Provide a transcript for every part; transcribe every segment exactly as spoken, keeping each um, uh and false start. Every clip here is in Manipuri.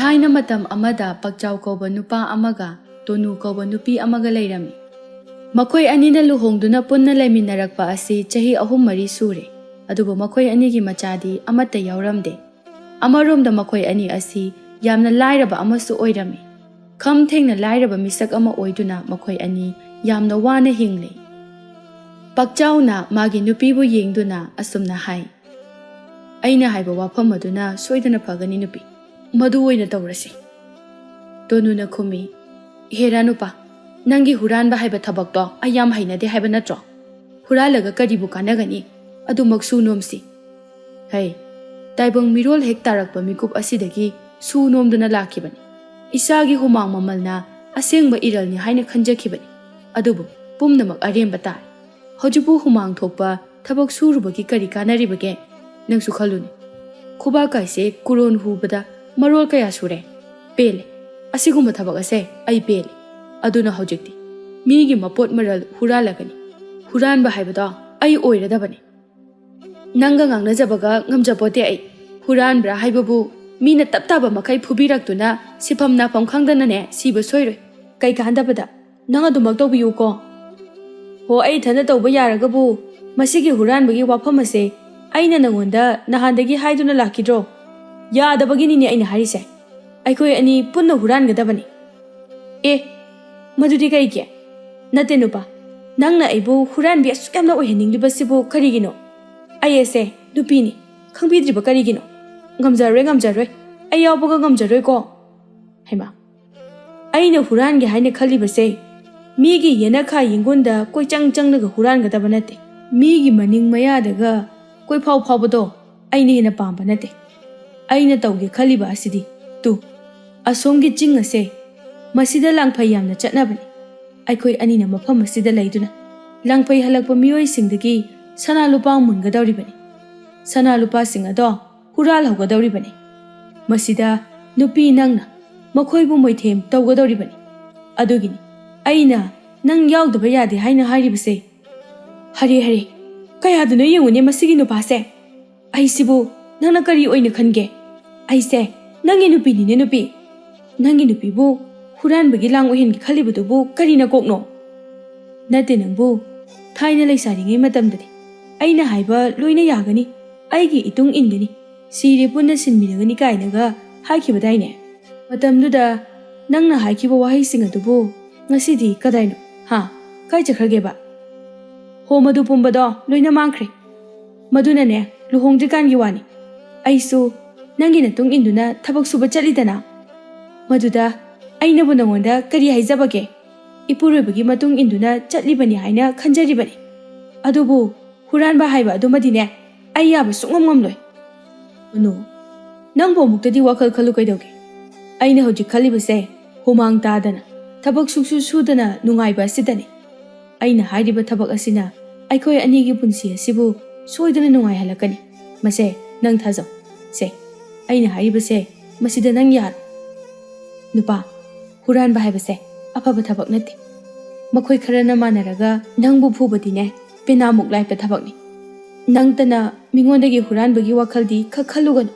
ꯊꯥꯏꯅ ꯃꯇꯝ ꯑꯃꯗ ꯄꯛꯆꯥꯎ ꯀꯧꯕ ꯅꯨꯄꯥ ꯑꯃꯒ ꯇꯣꯅꯨ ꯀꯧꯕ ꯅꯨꯄꯤ ꯑꯃꯒ ꯂꯩꯔꯝꯃꯤ꯫ ꯃꯈꯣꯏ ꯑꯅꯤꯅ ꯂꯨꯍꯣꯡꯗꯨꯅ ꯄꯨꯟꯅ ꯂꯩꯃꯤꯟꯅꯔꯛꯄ ꯑꯁꯤ ꯆꯍꯤ ꯑꯍꯨꯝ ꯃꯔꯤ ꯁꯨꯔꯦ꯫ ꯑꯗꯨꯕꯨ ꯃꯈꯣꯏ ꯑꯅꯤꯒꯤ ꯃꯆꯥꯗꯤ ꯑꯃꯠꯇ ꯌꯥꯎꯔꯝꯗꯦ꯫ ꯑꯃꯔꯣꯝꯗ ꯃꯈꯣꯏ ꯑꯅꯤ ꯑꯁꯤ ꯌꯥꯝꯅ ꯂꯥꯏꯔꯕ ꯑꯃꯁꯨ ꯑꯣꯏꯔꯝꯃꯤ꯫ ꯈꯝ ꯊꯦꯡꯅ ꯂꯥꯏꯔꯕ ꯃꯤꯁꯛ ꯑꯃ ꯑꯣꯏꯗꯨꯅ ꯃꯈꯣꯏ ꯑꯅꯤ ꯌꯥꯝꯅ ꯋꯥꯅ ꯍꯤꯡꯂꯤ꯫ ꯄꯛꯆꯥꯎꯅ ꯃꯥꯒꯤ ꯅꯨꯄꯤꯕꯨ ꯌꯦꯡꯗꯨꯅ ꯑꯁꯨꯝꯅ ꯍꯥꯏ, "ꯑꯩꯅ ꯍꯥꯏꯕ ꯋꯥꯐꯝ ꯑꯗꯨꯅ ꯁꯣꯏꯗꯅ ꯐꯒꯅꯤ ꯅꯨꯄꯤ꯫ ꯃꯗꯨ ꯑꯣꯏꯅ ꯇꯧꯔꯁꯤ꯫" ꯇꯣꯅꯨꯅ ꯈꯨꯝꯃꯤ, "ꯍꯦꯔꯥ ꯅꯨꯄꯥ, ꯅꯪꯒꯤ ꯍꯨꯔꯥꯟꯕ ꯍꯥꯏꯕ ꯊꯕꯛꯇꯣ ꯑꯩ ꯌꯥꯝ ꯍꯩꯅꯗꯦ ꯍꯥꯏꯕ ꯅꯠꯇ꯭ꯔꯣ? ꯍꯨꯔꯥꯜꯂꯒ ꯀꯔꯤꯕꯨ ꯀꯥꯟꯅꯒꯅꯤ? ꯑꯗꯨꯃꯛ ꯁꯨ ꯅꯣꯝꯁꯤ꯫" ꯍꯩ, ꯇꯥꯏꯕꯪ ꯃꯤꯔꯣꯜ ꯍꯦꯛ ꯇꯥꯔꯛꯄ ꯃꯤꯀꯨꯞ ꯑꯁꯤꯗꯒꯤ ꯁꯨ ꯅꯣꯝꯗꯨꯅ ꯂꯥꯛꯈꯤꯕꯅꯤ꯫ ꯏꯁꯥꯒꯤ ꯍꯨꯃꯥꯡ ꯃꯃꯜꯅ ꯑꯁꯦꯡꯕ ꯏꯔꯜꯅꯤ ꯍꯥꯏꯅ ꯈꯟꯖꯈꯤꯕꯅꯤ꯫ ꯑꯗꯨꯕꯨ ꯄꯨꯝꯅꯃꯛ ꯑꯔꯦꯝꯕ ꯇꯥꯔꯦ꯫ ꯍꯧꯖꯤꯛꯄꯨ ꯍꯨꯃꯥꯡ ꯊꯣꯛꯄ ꯊꯕꯛ ꯁꯨꯔꯨꯕꯒꯤ ꯀꯔꯤ ꯀꯥꯟꯅꯔꯤꯕꯒꯦ? ꯅꯪꯁꯨ ꯈꯜꯂꯨꯅꯦ꯫ ꯈꯨꯕꯥꯛ ꯀꯥꯏꯁꯦ ꯀꯨꯔꯣꯟ ꯍꯨꯕꯗ ꯃꯔꯣꯜ ꯀꯌꯥ ꯁꯨꯔꯦ꯫ ꯄꯦꯜꯂꯦ꯫ ꯑꯁꯤꯒꯨꯝꯕ ꯊꯕꯛ ꯑꯁꯦ ꯑꯩ ꯄꯦꯜꯂꯦ꯫ ꯑꯗꯨꯅ ꯍꯧꯖꯤꯛꯇꯤ ꯃꯤꯒꯤ ꯃꯄꯣꯠ ꯃꯔꯜ ꯍꯨꯔꯥꯜꯂꯒꯅꯤ꯫ ꯍꯨꯔꯥꯟꯕ ꯍꯥꯏꯕꯗꯣ ꯑꯩ ꯑꯣꯏꯔꯗꯕꯅꯤ꯫ ꯅꯪꯒ ꯉꯥꯡꯅꯖꯕꯒ ꯉꯝꯖꯄꯣꯠꯇꯦ ꯑꯩ꯫ ꯍꯨꯔꯥꯟꯕ꯭ꯔꯥ ꯍꯥꯏꯕꯕꯨ ꯃꯤꯅ ꯇꯞ ꯇꯥꯕ ꯃꯈꯩ ꯐꯨꯕꯤꯔꯛꯇꯨꯅ ꯁꯤꯐꯝ ꯅꯥꯐꯝ ꯈꯪꯗꯅꯅꯦ ꯁꯤꯕ ꯁꯣꯏꯔꯣꯏ꯫ ꯀꯩ ꯀꯥꯟꯗꯕꯗ ꯅꯪ ꯑꯗꯨꯃꯛ ꯇꯧꯕꯤꯌꯨꯀꯣ꯫ ꯍꯣ, ꯑꯩ ꯏꯊꯟꯗ ꯇꯧꯕ ꯌꯥꯔꯒꯕꯨ ꯃꯁꯤꯒꯤ ꯍꯨꯔꯥꯟꯕꯒꯤ ꯋꯥꯐꯝ ꯑꯁꯦ ꯑꯩꯅ ꯅꯉꯣꯟꯗ ꯅꯍꯥꯟꯗꯒꯤ ꯍꯥꯏꯗꯨꯅ ꯂꯥꯛꯈꯤꯗ꯭ꯔꯣ? ꯌꯥꯗꯕꯒꯤꯅꯤꯅꯦ ꯑꯩꯅ ꯍꯥꯏꯔꯤꯁꯦ꯫ ꯑꯩꯈꯣꯏ ꯑꯅꯤ ꯄꯨꯟꯅ ꯍꯨꯔꯥꯟꯒꯗꯕꯅꯤ꯫ ꯑꯦ, ꯃꯗꯨꯗꯤ ꯀꯩꯒꯤ? ꯅꯠꯇꯦ ꯅꯨꯄꯥ, ꯅꯪꯅ ꯑꯩꯕꯨ ꯍꯨꯔꯥꯟꯕꯤ ꯑꯁꯨꯛ ꯌꯥꯝꯅ ꯑꯣꯏꯍꯟꯅꯤꯡꯂꯤꯕꯁꯤꯕꯨ ꯀꯔꯤꯒꯤꯅꯣ? ꯑꯩ ꯑꯁꯦ ꯅꯨꯄꯤꯅꯤ, ꯈꯪꯕꯤꯗ꯭ꯔꯤꯕ ꯀꯔꯤꯒꯤꯅꯣ? ꯉꯝꯖꯔꯣꯏ, ꯉꯝꯖꯔꯣꯏ, ꯑꯩ ꯌꯥꯎꯕꯒ ꯉꯝꯖꯔꯣꯏꯀꯣ꯫ ꯍꯩꯃꯥ, ꯑꯩꯅ ꯍꯨꯔꯥꯟꯒꯦ ꯍꯥꯏꯅ ꯈꯜꯂꯤꯕꯁꯦ ꯃꯤꯒꯤ ꯌꯦꯅꯈꯥ ꯌꯦꯡꯒꯣꯟꯗ ꯀꯣꯏꯆꯪ ꯆꯪꯂꯒ ꯍꯨꯔꯥꯟꯒꯗꯕ ꯅꯠꯇꯦ꯫ ꯃꯤꯒꯤ ꯃꯅꯤꯡ ꯃꯌꯥꯗꯒ ꯀꯣꯏꯐꯥꯎ ꯐꯥꯎꯕꯗꯣ ꯑꯩꯅ ꯍꯦꯟꯅ ꯄꯥꯝꯕ ꯅꯠꯇꯦ꯫ ꯑꯩꯅ ꯇꯧꯒꯦ ꯈꯜꯂꯤꯕ ꯑꯁꯤꯗꯤ, ꯇꯨ, ꯑꯁꯣꯝꯒꯤ ꯆꯤꯡ ꯑꯁꯦ, ꯃꯁꯤꯗ ꯂꯥꯡꯐꯩ ꯌꯥꯝꯅ ꯆꯠꯅꯕꯅꯤ꯫ ꯑꯩꯈꯣꯏ ꯑꯅꯤꯅ ꯃꯐꯝ ꯑꯁꯤꯗ ꯂꯩꯗꯨꯅ ꯂꯥꯡꯐꯩ ꯍꯜꯂꯛꯄ ꯃꯤꯑꯣꯏꯁꯤꯡꯗꯒꯤ ꯁꯅꯥ ꯂꯨꯄꯥ ꯃꯨꯟꯒꯗꯧꯔꯤꯕꯅꯤ꯫ ꯁꯅꯥ ꯂꯨꯄꯥꯁꯤꯡ ꯑꯗꯣ ꯍꯨꯔꯥꯜꯍꯧꯒꯗꯧꯔꯤꯕꯅꯤ꯫ ꯃꯁꯤꯗ ꯅꯨꯄꯤ ꯅꯪꯅ ꯃꯈꯣꯏꯕꯨ ꯃꯣꯏꯊꯦꯝ ꯇꯧꯒꯗꯧꯔꯤꯕꯅꯤ꯫ ꯑꯗꯨꯒꯤꯅꯤ ꯑꯩꯅ ꯅꯪ ꯌꯥꯎꯗꯕ ꯌꯥꯗꯦ ꯍꯥꯏꯅ ꯍꯥꯏꯔꯤꯕꯁꯦ꯫ ꯍꯔꯦ ꯍꯔꯦ, ꯀꯌꯥꯗꯅꯣ ꯌꯦꯡꯉꯨꯅꯦ ꯃꯁꯤꯒꯤ ꯅꯨꯄꯥꯁꯦ꯫ ꯑꯩꯁꯤꯕꯨ ꯅꯪꯅ ꯀꯔꯤ ꯑꯣꯏꯅ ꯈꯟꯒꯦ? ꯑꯩꯁꯦ ꯅꯪꯒꯤ ꯅꯨꯄꯤꯅꯤꯅꯦ ꯅꯨꯄꯤ꯫ ꯅꯪꯒꯤ ꯅꯨꯄꯤꯕꯨ ꯍꯨꯔꯥꯟꯕꯒꯤ ꯂꯥꯡ ꯑꯣꯏꯍꯟꯒꯦ ꯈꯜꯂꯤꯕꯗꯨꯕꯨ ꯀꯔꯤꯅ ꯀꯣꯛꯅꯣ? ꯅꯠꯇꯦ ꯅꯪꯕꯨ, ꯊꯥꯏꯅ ꯂꯩꯁꯥꯔꯤꯉꯩ ꯃꯇꯝꯗꯗꯤ ꯑꯩꯅ ꯍꯥꯏꯕ ꯂꯣꯏꯅ ꯌꯥꯒꯅꯤ, ꯑꯩꯒꯤ ꯏꯇꯨꯡ ꯏꯟꯒꯅꯤ, ꯁꯤꯔꯦ ꯄꯨꯟꯅ ꯁꯤꯟꯃꯤꯟꯅꯒꯅꯤ ꯀꯥꯏꯅꯒ ꯍꯥꯏꯈꯤꯕꯗꯥꯏꯅꯦ? ꯃꯇꯝꯗꯨꯗ ꯅꯪꯅ ꯍꯥꯏꯈꯤꯕ ꯋꯥꯍꯩꯁꯤꯡ ꯑꯗꯨꯕꯨ ꯉꯁꯤꯗꯤ ꯀꯗꯥꯏꯅꯣ? ꯍꯥ? ꯀꯥꯏ ꯆꯠꯈ꯭ꯔꯒꯦꯕ? ꯍꯣ, ꯃꯗꯨ ꯄꯨꯝꯕꯗꯣ ꯂꯣꯏꯅ ꯃꯥꯡꯈ꯭ꯔꯦ꯫ ꯃꯗꯨꯅꯅꯦ, ꯂꯨꯍꯣꯡꯗ꯭ꯔꯤꯀꯥꯟꯒꯤ ꯋꯥꯅꯤ꯫ ꯑꯩꯁꯨ ꯅꯪꯒꯤ ꯅꯇꯨꯡ ꯏꯟꯗꯨꯅ ꯊꯕꯛ ꯁꯨꯕ ꯆꯠꯂꯤꯗꯅ꯫ ꯃꯗꯨꯗ ꯑꯩꯅꯕꯨ ꯅꯉꯣꯟꯗ ꯀꯔꯤ ꯍꯥꯏꯖꯕꯒꯦ? ꯏꯄꯨꯔꯣꯏꯕꯒꯤ ꯃꯇꯨꯡ ꯏꯟꯗꯨꯅ ꯆꯠꯂꯤꯕꯅꯤ ꯍꯥꯏꯅ ꯈꯟꯖꯔꯤꯕꯅꯤ꯫ ꯑꯗꯨꯕꯨ ꯍꯨꯔꯥꯟꯕ ꯍꯥꯏꯕ ꯑꯗꯨꯃꯗꯤꯅꯦ, ꯑꯩ ꯌꯥꯕ ꯁꯨꯡꯉꯝ ꯉꯝꯂꯣꯏ꯫ ꯇꯣꯅꯨ, ꯅꯪꯕꯨ ꯑꯃꯨꯛꯇꯗꯤ ꯋꯥꯈꯜ ꯈꯜꯂꯨ ꯀꯩꯗꯧꯒꯦ? ꯑꯩꯅ ꯍꯧꯖꯤꯛ ꯈꯜꯂꯤꯕꯁꯦ ꯍꯨꯃꯥꯡ ꯇꯥꯗꯅ, ꯊꯕꯛ ꯁꯨꯛꯁꯨ ꯁꯨꯗꯅ ꯅꯨꯡꯉꯥꯏꯕ ꯑꯁꯤꯗꯅꯤ꯫ ꯑꯩꯅ ꯍꯥꯏꯔꯤꯕ ꯊꯕꯛ ꯑꯁꯤꯅ ꯑꯩꯈꯣꯏ ꯑꯅꯤꯒꯤ ꯄꯨꯟꯁꯤ ꯑꯁꯤꯕꯨ ꯁꯣꯏꯗꯅ ꯅꯨꯡꯉꯥꯏꯍꯜꯂꯛꯀꯅꯤ꯫ ꯃꯁꯦ ꯅꯪ ꯊꯥꯖꯧ꯫ ꯁꯦ, ꯑꯩꯅ ꯍꯥꯏꯔꯤꯕꯁꯦ, ꯃꯁꯤꯗ ꯅꯪ ꯌꯥꯔꯣ꯫ ꯅꯨꯄꯥ, ꯍꯨꯔꯥꯟꯕ ꯍꯥꯏꯕꯁꯦ ꯑꯐꯕ ꯊꯕꯛ ꯅꯠꯇꯦ꯫ ꯃꯈꯣꯏ ꯈꯔꯅ ꯃꯥꯟꯅꯔꯒ ꯅꯪꯕꯨ ꯐꯨꯕꯗꯤꯅꯦ, ꯄꯦꯅꯥꯃꯨꯛ ꯂꯥꯏꯕ ꯊꯕꯛꯅꯤ꯫ ꯅꯪꯇꯅ ꯃꯤꯉꯣꯟꯗꯒꯤ ꯍꯨꯔꯥꯟꯕꯒꯤ ꯋꯥꯈꯜꯗꯤ ꯈꯛ ꯈꯜꯂꯨꯒꯅꯨ꯫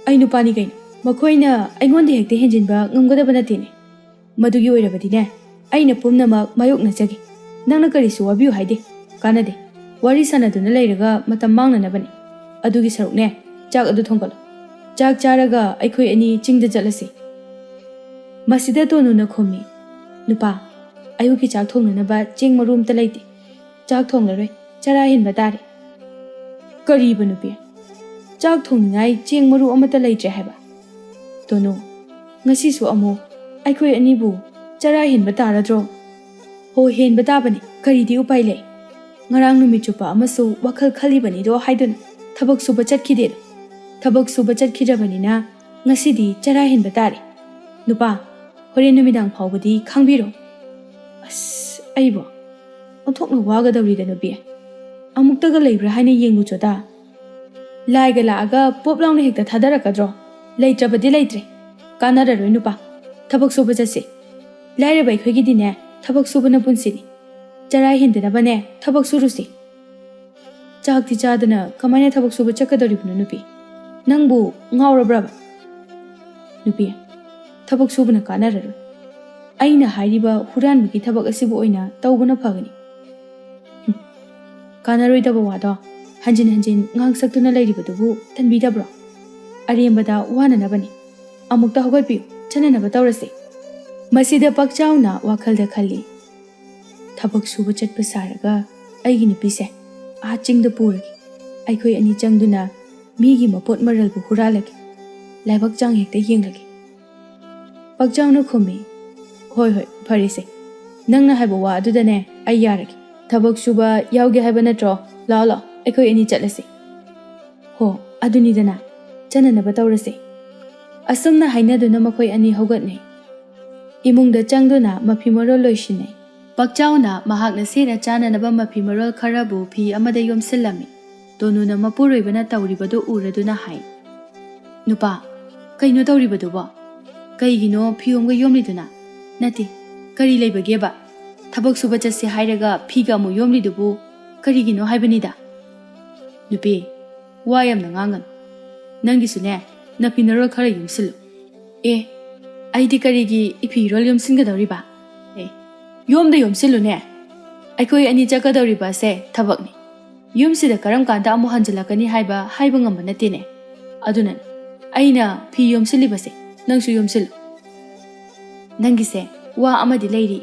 ꯑꯩ ꯅꯨꯄꯥꯅꯤ ꯀꯩꯅꯣ꯫ ꯃꯈꯣꯏꯅ ꯑꯩꯉꯣꯟꯗ ꯍꯦꯛꯇ ꯍꯦꯟꯖꯤꯟꯕ ꯉꯝꯒꯗꯕ ꯅꯠꯇꯦꯅꯦ꯫ ꯃꯗꯨꯒꯤ ꯑꯣꯏꯔꯕꯗꯤꯅꯦ, ꯑꯩꯅ ꯄꯨꯝꯅꯃꯛ ꯃꯥꯌꯣꯛꯅꯖꯒꯦ꯫ ꯅꯪꯅ ꯀꯔꯤꯁꯨ ꯋꯥꯕꯤꯌꯨ ꯍꯥꯏꯗꯦ꯫ ꯀꯥꯟꯅꯗꯦ꯫ ꯋꯥꯔꯤ ꯁꯥꯟꯅꯗꯨꯅ ꯂꯩꯔꯒ ꯃꯇꯝ ꯃꯥꯡꯅꯅꯕꯅꯤ꯫ ꯑꯗꯨꯒꯤ ꯁꯔꯨꯛꯅꯦ, ꯆꯥꯛ ꯑꯗꯨ ꯊꯣꯡꯒꯠꯂꯨ꯫ ꯆꯥꯛ ꯆꯥꯔꯒ ꯑꯩꯈꯣꯏ ꯑꯅꯤ ꯆꯤꯡꯗ ꯆꯠꯂꯁꯤ꯫ ꯃꯁꯤꯗ ꯇꯣꯅꯨꯅ ꯈꯨꯝꯃꯤ, "ꯅꯨꯄꯥ, ꯑꯌꯨꯛꯀꯤ ꯆꯥꯛ ꯊꯣꯡꯅꯅꯕ ꯆꯦꯡ ꯃꯔꯨ ꯑꯝꯇ ꯂꯩꯇꯦ꯫ ꯆꯥꯛ ꯊꯣꯡꯂꯔꯣꯏ, ꯆꯔꯥ ꯍꯦꯟꯕ ꯇꯥꯔꯦ"꯫ "ꯀꯔꯤꯕ ꯅꯨꯄꯤ? ꯆꯥꯛ ꯊꯣꯡꯅꯤꯡꯉꯥꯏ ꯆꯦꯡ ꯃꯔꯨ ꯑꯃꯠꯇ ꯂꯩꯇ꯭ꯔꯦ ꯍꯥꯏꯕ?" "ꯇꯣꯅꯨ, ꯉꯁꯤꯁꯨ ꯑꯃꯨꯛ ꯑꯩꯈꯣꯏ ꯑꯅꯤꯕꯨ ꯆꯔꯥ ꯍꯦꯟꯕ ꯇꯥꯔꯗ꯭ꯔꯣ?" "ꯍꯣ, ꯍꯦꯟꯕ ꯇꯥꯕꯅꯤ, ꯀꯔꯤꯗꯤ ꯎꯄꯥꯏ ꯂꯩ? ꯉꯔꯥꯡ ꯅꯨꯃꯤꯠ ꯆꯨꯞꯄ ꯑꯃꯁꯨ ꯋꯥꯈꯜ ꯈꯜꯂꯤꯕꯅꯤꯗꯣ ꯍꯥꯏꯗꯨꯅ ꯊꯕꯛ ꯁꯨꯕ ꯆꯠꯈꯤꯗꯦꯗꯣ꯫ ꯊꯕꯛ ꯁꯨꯕ ꯆꯠꯈꯤꯗ꯭ꯔꯕꯅꯤꯅ ꯉꯁꯤꯗꯤ ꯆꯔꯥ ꯍꯦꯟꯕ ꯇꯥꯔꯦ꯫ ꯅꯨꯄꯥ, ꯍꯣꯔꯦꯟ ꯅꯨꯃꯤꯗꯥꯡ ꯐꯥꯎꯕꯗꯤ ꯈꯥꯡꯕꯤꯔꯣ"꯫ ꯑꯁ, ꯑꯩꯕꯣ ꯑꯣꯟꯊꯣꯛꯅ ꯋꯥꯒꯗꯧꯔꯤꯗ ꯅꯨꯄꯤ꯫ ꯑꯃꯨꯛꯇꯒ ꯂꯩꯕ꯭ꯔꯥ ꯍꯥꯏꯅ ꯌꯦꯡꯉꯨꯆꯣꯗ꯫ ꯂꯥꯏꯒ ꯂꯥꯛꯑꯒ ꯄꯣꯞ ꯂꯥꯎꯅ ꯍꯦꯛꯇ ꯊꯥꯗꯔꯛꯀꯗ꯭ꯔꯣ? ꯂꯩꯇ꯭ꯔꯕꯗꯤ ꯂꯩꯇ꯭ꯔꯦ꯫ ꯀꯥꯟꯅꯔꯔꯣꯏ ꯅꯨꯄꯥ꯫ ꯊꯕꯛ ꯁꯨꯕ ꯆꯠꯁꯤ꯫ ꯂꯥꯏꯔꯕ ꯑꯩꯈꯣꯏꯒꯤꯗꯤꯅꯦ, ꯊꯕꯛ ꯁꯨꯕꯅ ꯄꯨꯟꯁꯤꯅꯤ꯫ ꯆꯔꯥ ꯍꯦꯟꯗꯅꯕꯅꯦ, ꯊꯕꯛ ꯁꯨꯔꯨꯁꯤ꯫ ꯆꯥꯛꯇꯤ ꯆꯥꯗꯅ ꯀꯃꯥꯏꯅ ꯊꯕꯛ ꯁꯨꯕ ꯆꯠꯀꯗꯧꯔꯤꯕꯅꯣ ꯅꯨꯄꯤ? ꯅꯪꯕꯨ ꯉꯥꯎꯔꯕ꯭ꯔꯕ? "ꯅꯨꯄꯤ, ꯊꯕꯛ ꯁꯨꯕꯅ ꯀꯥꯟꯅꯔꯔꯣꯏ꯫ ꯑꯩꯅ ꯍꯥꯏꯔꯤꯕ ꯍꯨꯔꯥꯟꯕꯒꯤ ꯊꯕꯛ ꯑꯁꯤꯕꯨ ꯑꯣꯏꯅ ꯇꯧꯕꯅ ꯐꯒꯅꯤ꯫" "ꯍꯨꯝ, ꯀꯥꯟꯅꯔꯣꯏꯗꯕ ꯋꯥꯗꯣ ꯍꯟꯖꯤꯟ ꯍꯟꯖꯤꯟ ꯉꯥꯡꯁꯛꯇꯨꯅ ꯂꯩꯔꯤꯕꯗꯨꯕꯨ ꯇꯟꯕꯤꯗꯕ꯭ꯔꯣ? ꯑꯔꯦꯝꯕꯗ ꯋꯥꯅꯅꯕꯅꯤ꯫ ꯑꯃꯨꯛꯇ ꯍꯧꯒꯠꯄꯤꯌꯨ, ꯆꯠꯅꯅꯕ ꯇꯧꯔꯁꯤ꯫" ꯃꯁꯤꯗ ꯄꯥꯛꯆꯥꯎꯅ ꯋꯥꯈꯜꯗ ꯈꯜꯂꯤ, "ꯊꯕꯛ ꯁꯨꯕ ꯆꯠꯄ ꯁꯥꯔꯒ ꯑꯩꯒꯤ ꯅꯨꯄꯤꯁꯦ ꯑꯥ ꯆꯤꯡꯗ ꯄꯨꯔꯒꯦ꯫ ꯑꯩꯈꯣꯏ ꯑꯅꯤ ꯆꯪꯗꯨꯅ ꯃꯤꯒꯤ ꯃꯄꯣꯠ ꯃꯔꯜꯕꯨ ꯍꯨꯔꯥꯜꯂꯒꯦ꯫ ꯂꯥꯏꯕꯛ ꯆꯥꯡ ꯍꯦꯛꯇ ꯌꯦꯡꯂꯒꯦ꯫" ꯄꯥꯛꯆꯥꯎꯅ ꯈꯨꯝꯃꯤ, "ꯍꯣꯏ, ꯍꯣꯏ, ꯐꯔꯦꯁꯦ꯫ ꯅꯪꯅ ꯍꯥꯏꯕ ꯋꯥ ꯑꯗꯨꯗꯅꯦ ꯑꯩ ꯌꯥꯔꯒꯦ꯫ ꯊꯕꯛ ꯁꯨꯕ ꯌꯥꯎꯒꯦ ꯍꯥꯏꯕ ꯅꯠꯇ꯭ꯔꯣ? ꯂꯥꯛꯑꯣ, ꯂꯥꯛꯑꯣ, ꯑꯩꯈꯣꯏ ꯑꯅꯤ ꯆꯠꯂꯁꯦ꯫" "ꯍꯣ, ꯑꯗꯨꯅꯤꯗꯅ, ꯆꯠꯅꯅꯕ ꯇꯧꯔꯁꯦ꯫" ꯑꯁꯨꯝꯅ ꯍꯥꯏꯅꯗꯨꯅ ꯃꯈꯣꯏ ꯑꯅꯤ ꯍꯧꯒꯠꯅꯩ꯫ ꯏꯃꯨꯡꯗ ꯆꯪꯗꯨꯅ ꯃꯐꯤ ꯃꯔꯣꯜ ꯂꯣꯏꯁꯤꯟꯅꯩ꯫ ꯄꯥꯛꯆꯥꯎꯅ ꯃꯍꯥꯛꯅ ꯁꯦꯠꯅ ꯆꯥꯅꯅꯕ ꯃꯐꯤ ꯃꯔꯣꯜ ꯈꯔꯕꯨ ꯐꯤ ꯑꯃꯗ ꯌꯣꯝꯁꯤꯜꯂꯝꯃꯤ꯫ ꯇꯣꯅꯨꯅ ꯃꯄꯨꯔꯣꯏꯕꯅ ꯇꯧꯔꯤꯕꯗꯨ ꯎꯔꯗꯨꯅ ꯍꯥꯏ, "ꯅꯨꯄꯥ, ꯀꯩꯅꯣ ꯇꯧꯔꯤꯕꯗꯨꯕꯣ? ꯀꯩꯒꯤꯅꯣ ꯐꯤꯌꯣꯝꯒ ꯌꯣꯝꯂꯤꯗꯨꯅ? ꯅꯠꯇꯦ, ꯀꯔꯤ ꯂꯩꯕꯒꯦꯕ? ꯊꯕꯛ ꯁꯨꯕ ꯆꯠꯁꯦ ꯍꯥꯏꯔꯒ ꯐꯤꯒ ꯑꯃꯨꯛ ꯌꯣꯝꯂꯤꯗꯨꯕꯨ ꯀꯔꯤꯒꯤꯅꯣ ꯍꯥꯏꯕꯅꯤꯗ?" "ꯅꯨꯄꯤ, ꯋꯥ ꯌꯥꯝꯅ ꯉꯥꯡꯒꯅꯨ꯫ ꯅꯪꯒꯤꯁꯨꯅꯦ, ꯅꯐꯤ ꯅꯔꯣꯜ ꯈꯔ ꯌꯣꯝꯁꯤꯜꯂꯨ꯫" "ꯑꯦ, ꯑꯩꯗꯤ ꯀꯔꯤꯒꯤ ꯏꯐꯤꯔꯣꯜ ꯌꯣꯝꯁꯤꯟꯒꯗꯧꯔꯤꯕ? ꯑꯦ, ꯌꯣꯝꯗ ꯌꯣꯝꯁꯤꯜꯂꯨꯅꯦ꯫ ꯑꯩꯈꯣꯏ ꯑꯅꯤ ꯆꯠꯀꯗꯧꯔꯤꯕ ꯑꯁꯦ ꯊꯕꯛꯅꯤ꯫ ꯌꯨꯝꯁꯤꯗ ꯀꯔꯝ ꯀꯥꯟꯗ ꯑꯃꯨꯛ ꯍꯟꯖꯤꯜꯂꯛꯀꯅꯤ ꯍꯥꯏꯕ ꯍꯥꯏꯕ ꯉꯝꯕ ꯅꯠꯇꯦꯅꯦ꯫ ꯑꯗꯨꯅꯅꯦ ꯑꯩꯅ ꯐꯤ ꯌꯣꯝꯁꯤꯜꯂꯤꯕꯁꯦ, ꯅꯪꯁꯨ ꯌꯣꯝꯁꯤꯜꯂꯨ꯫" "ꯅꯪꯒꯤꯁꯦ ꯋꯥ ꯑꯃꯗꯤ ꯂꯩꯔꯤ꯫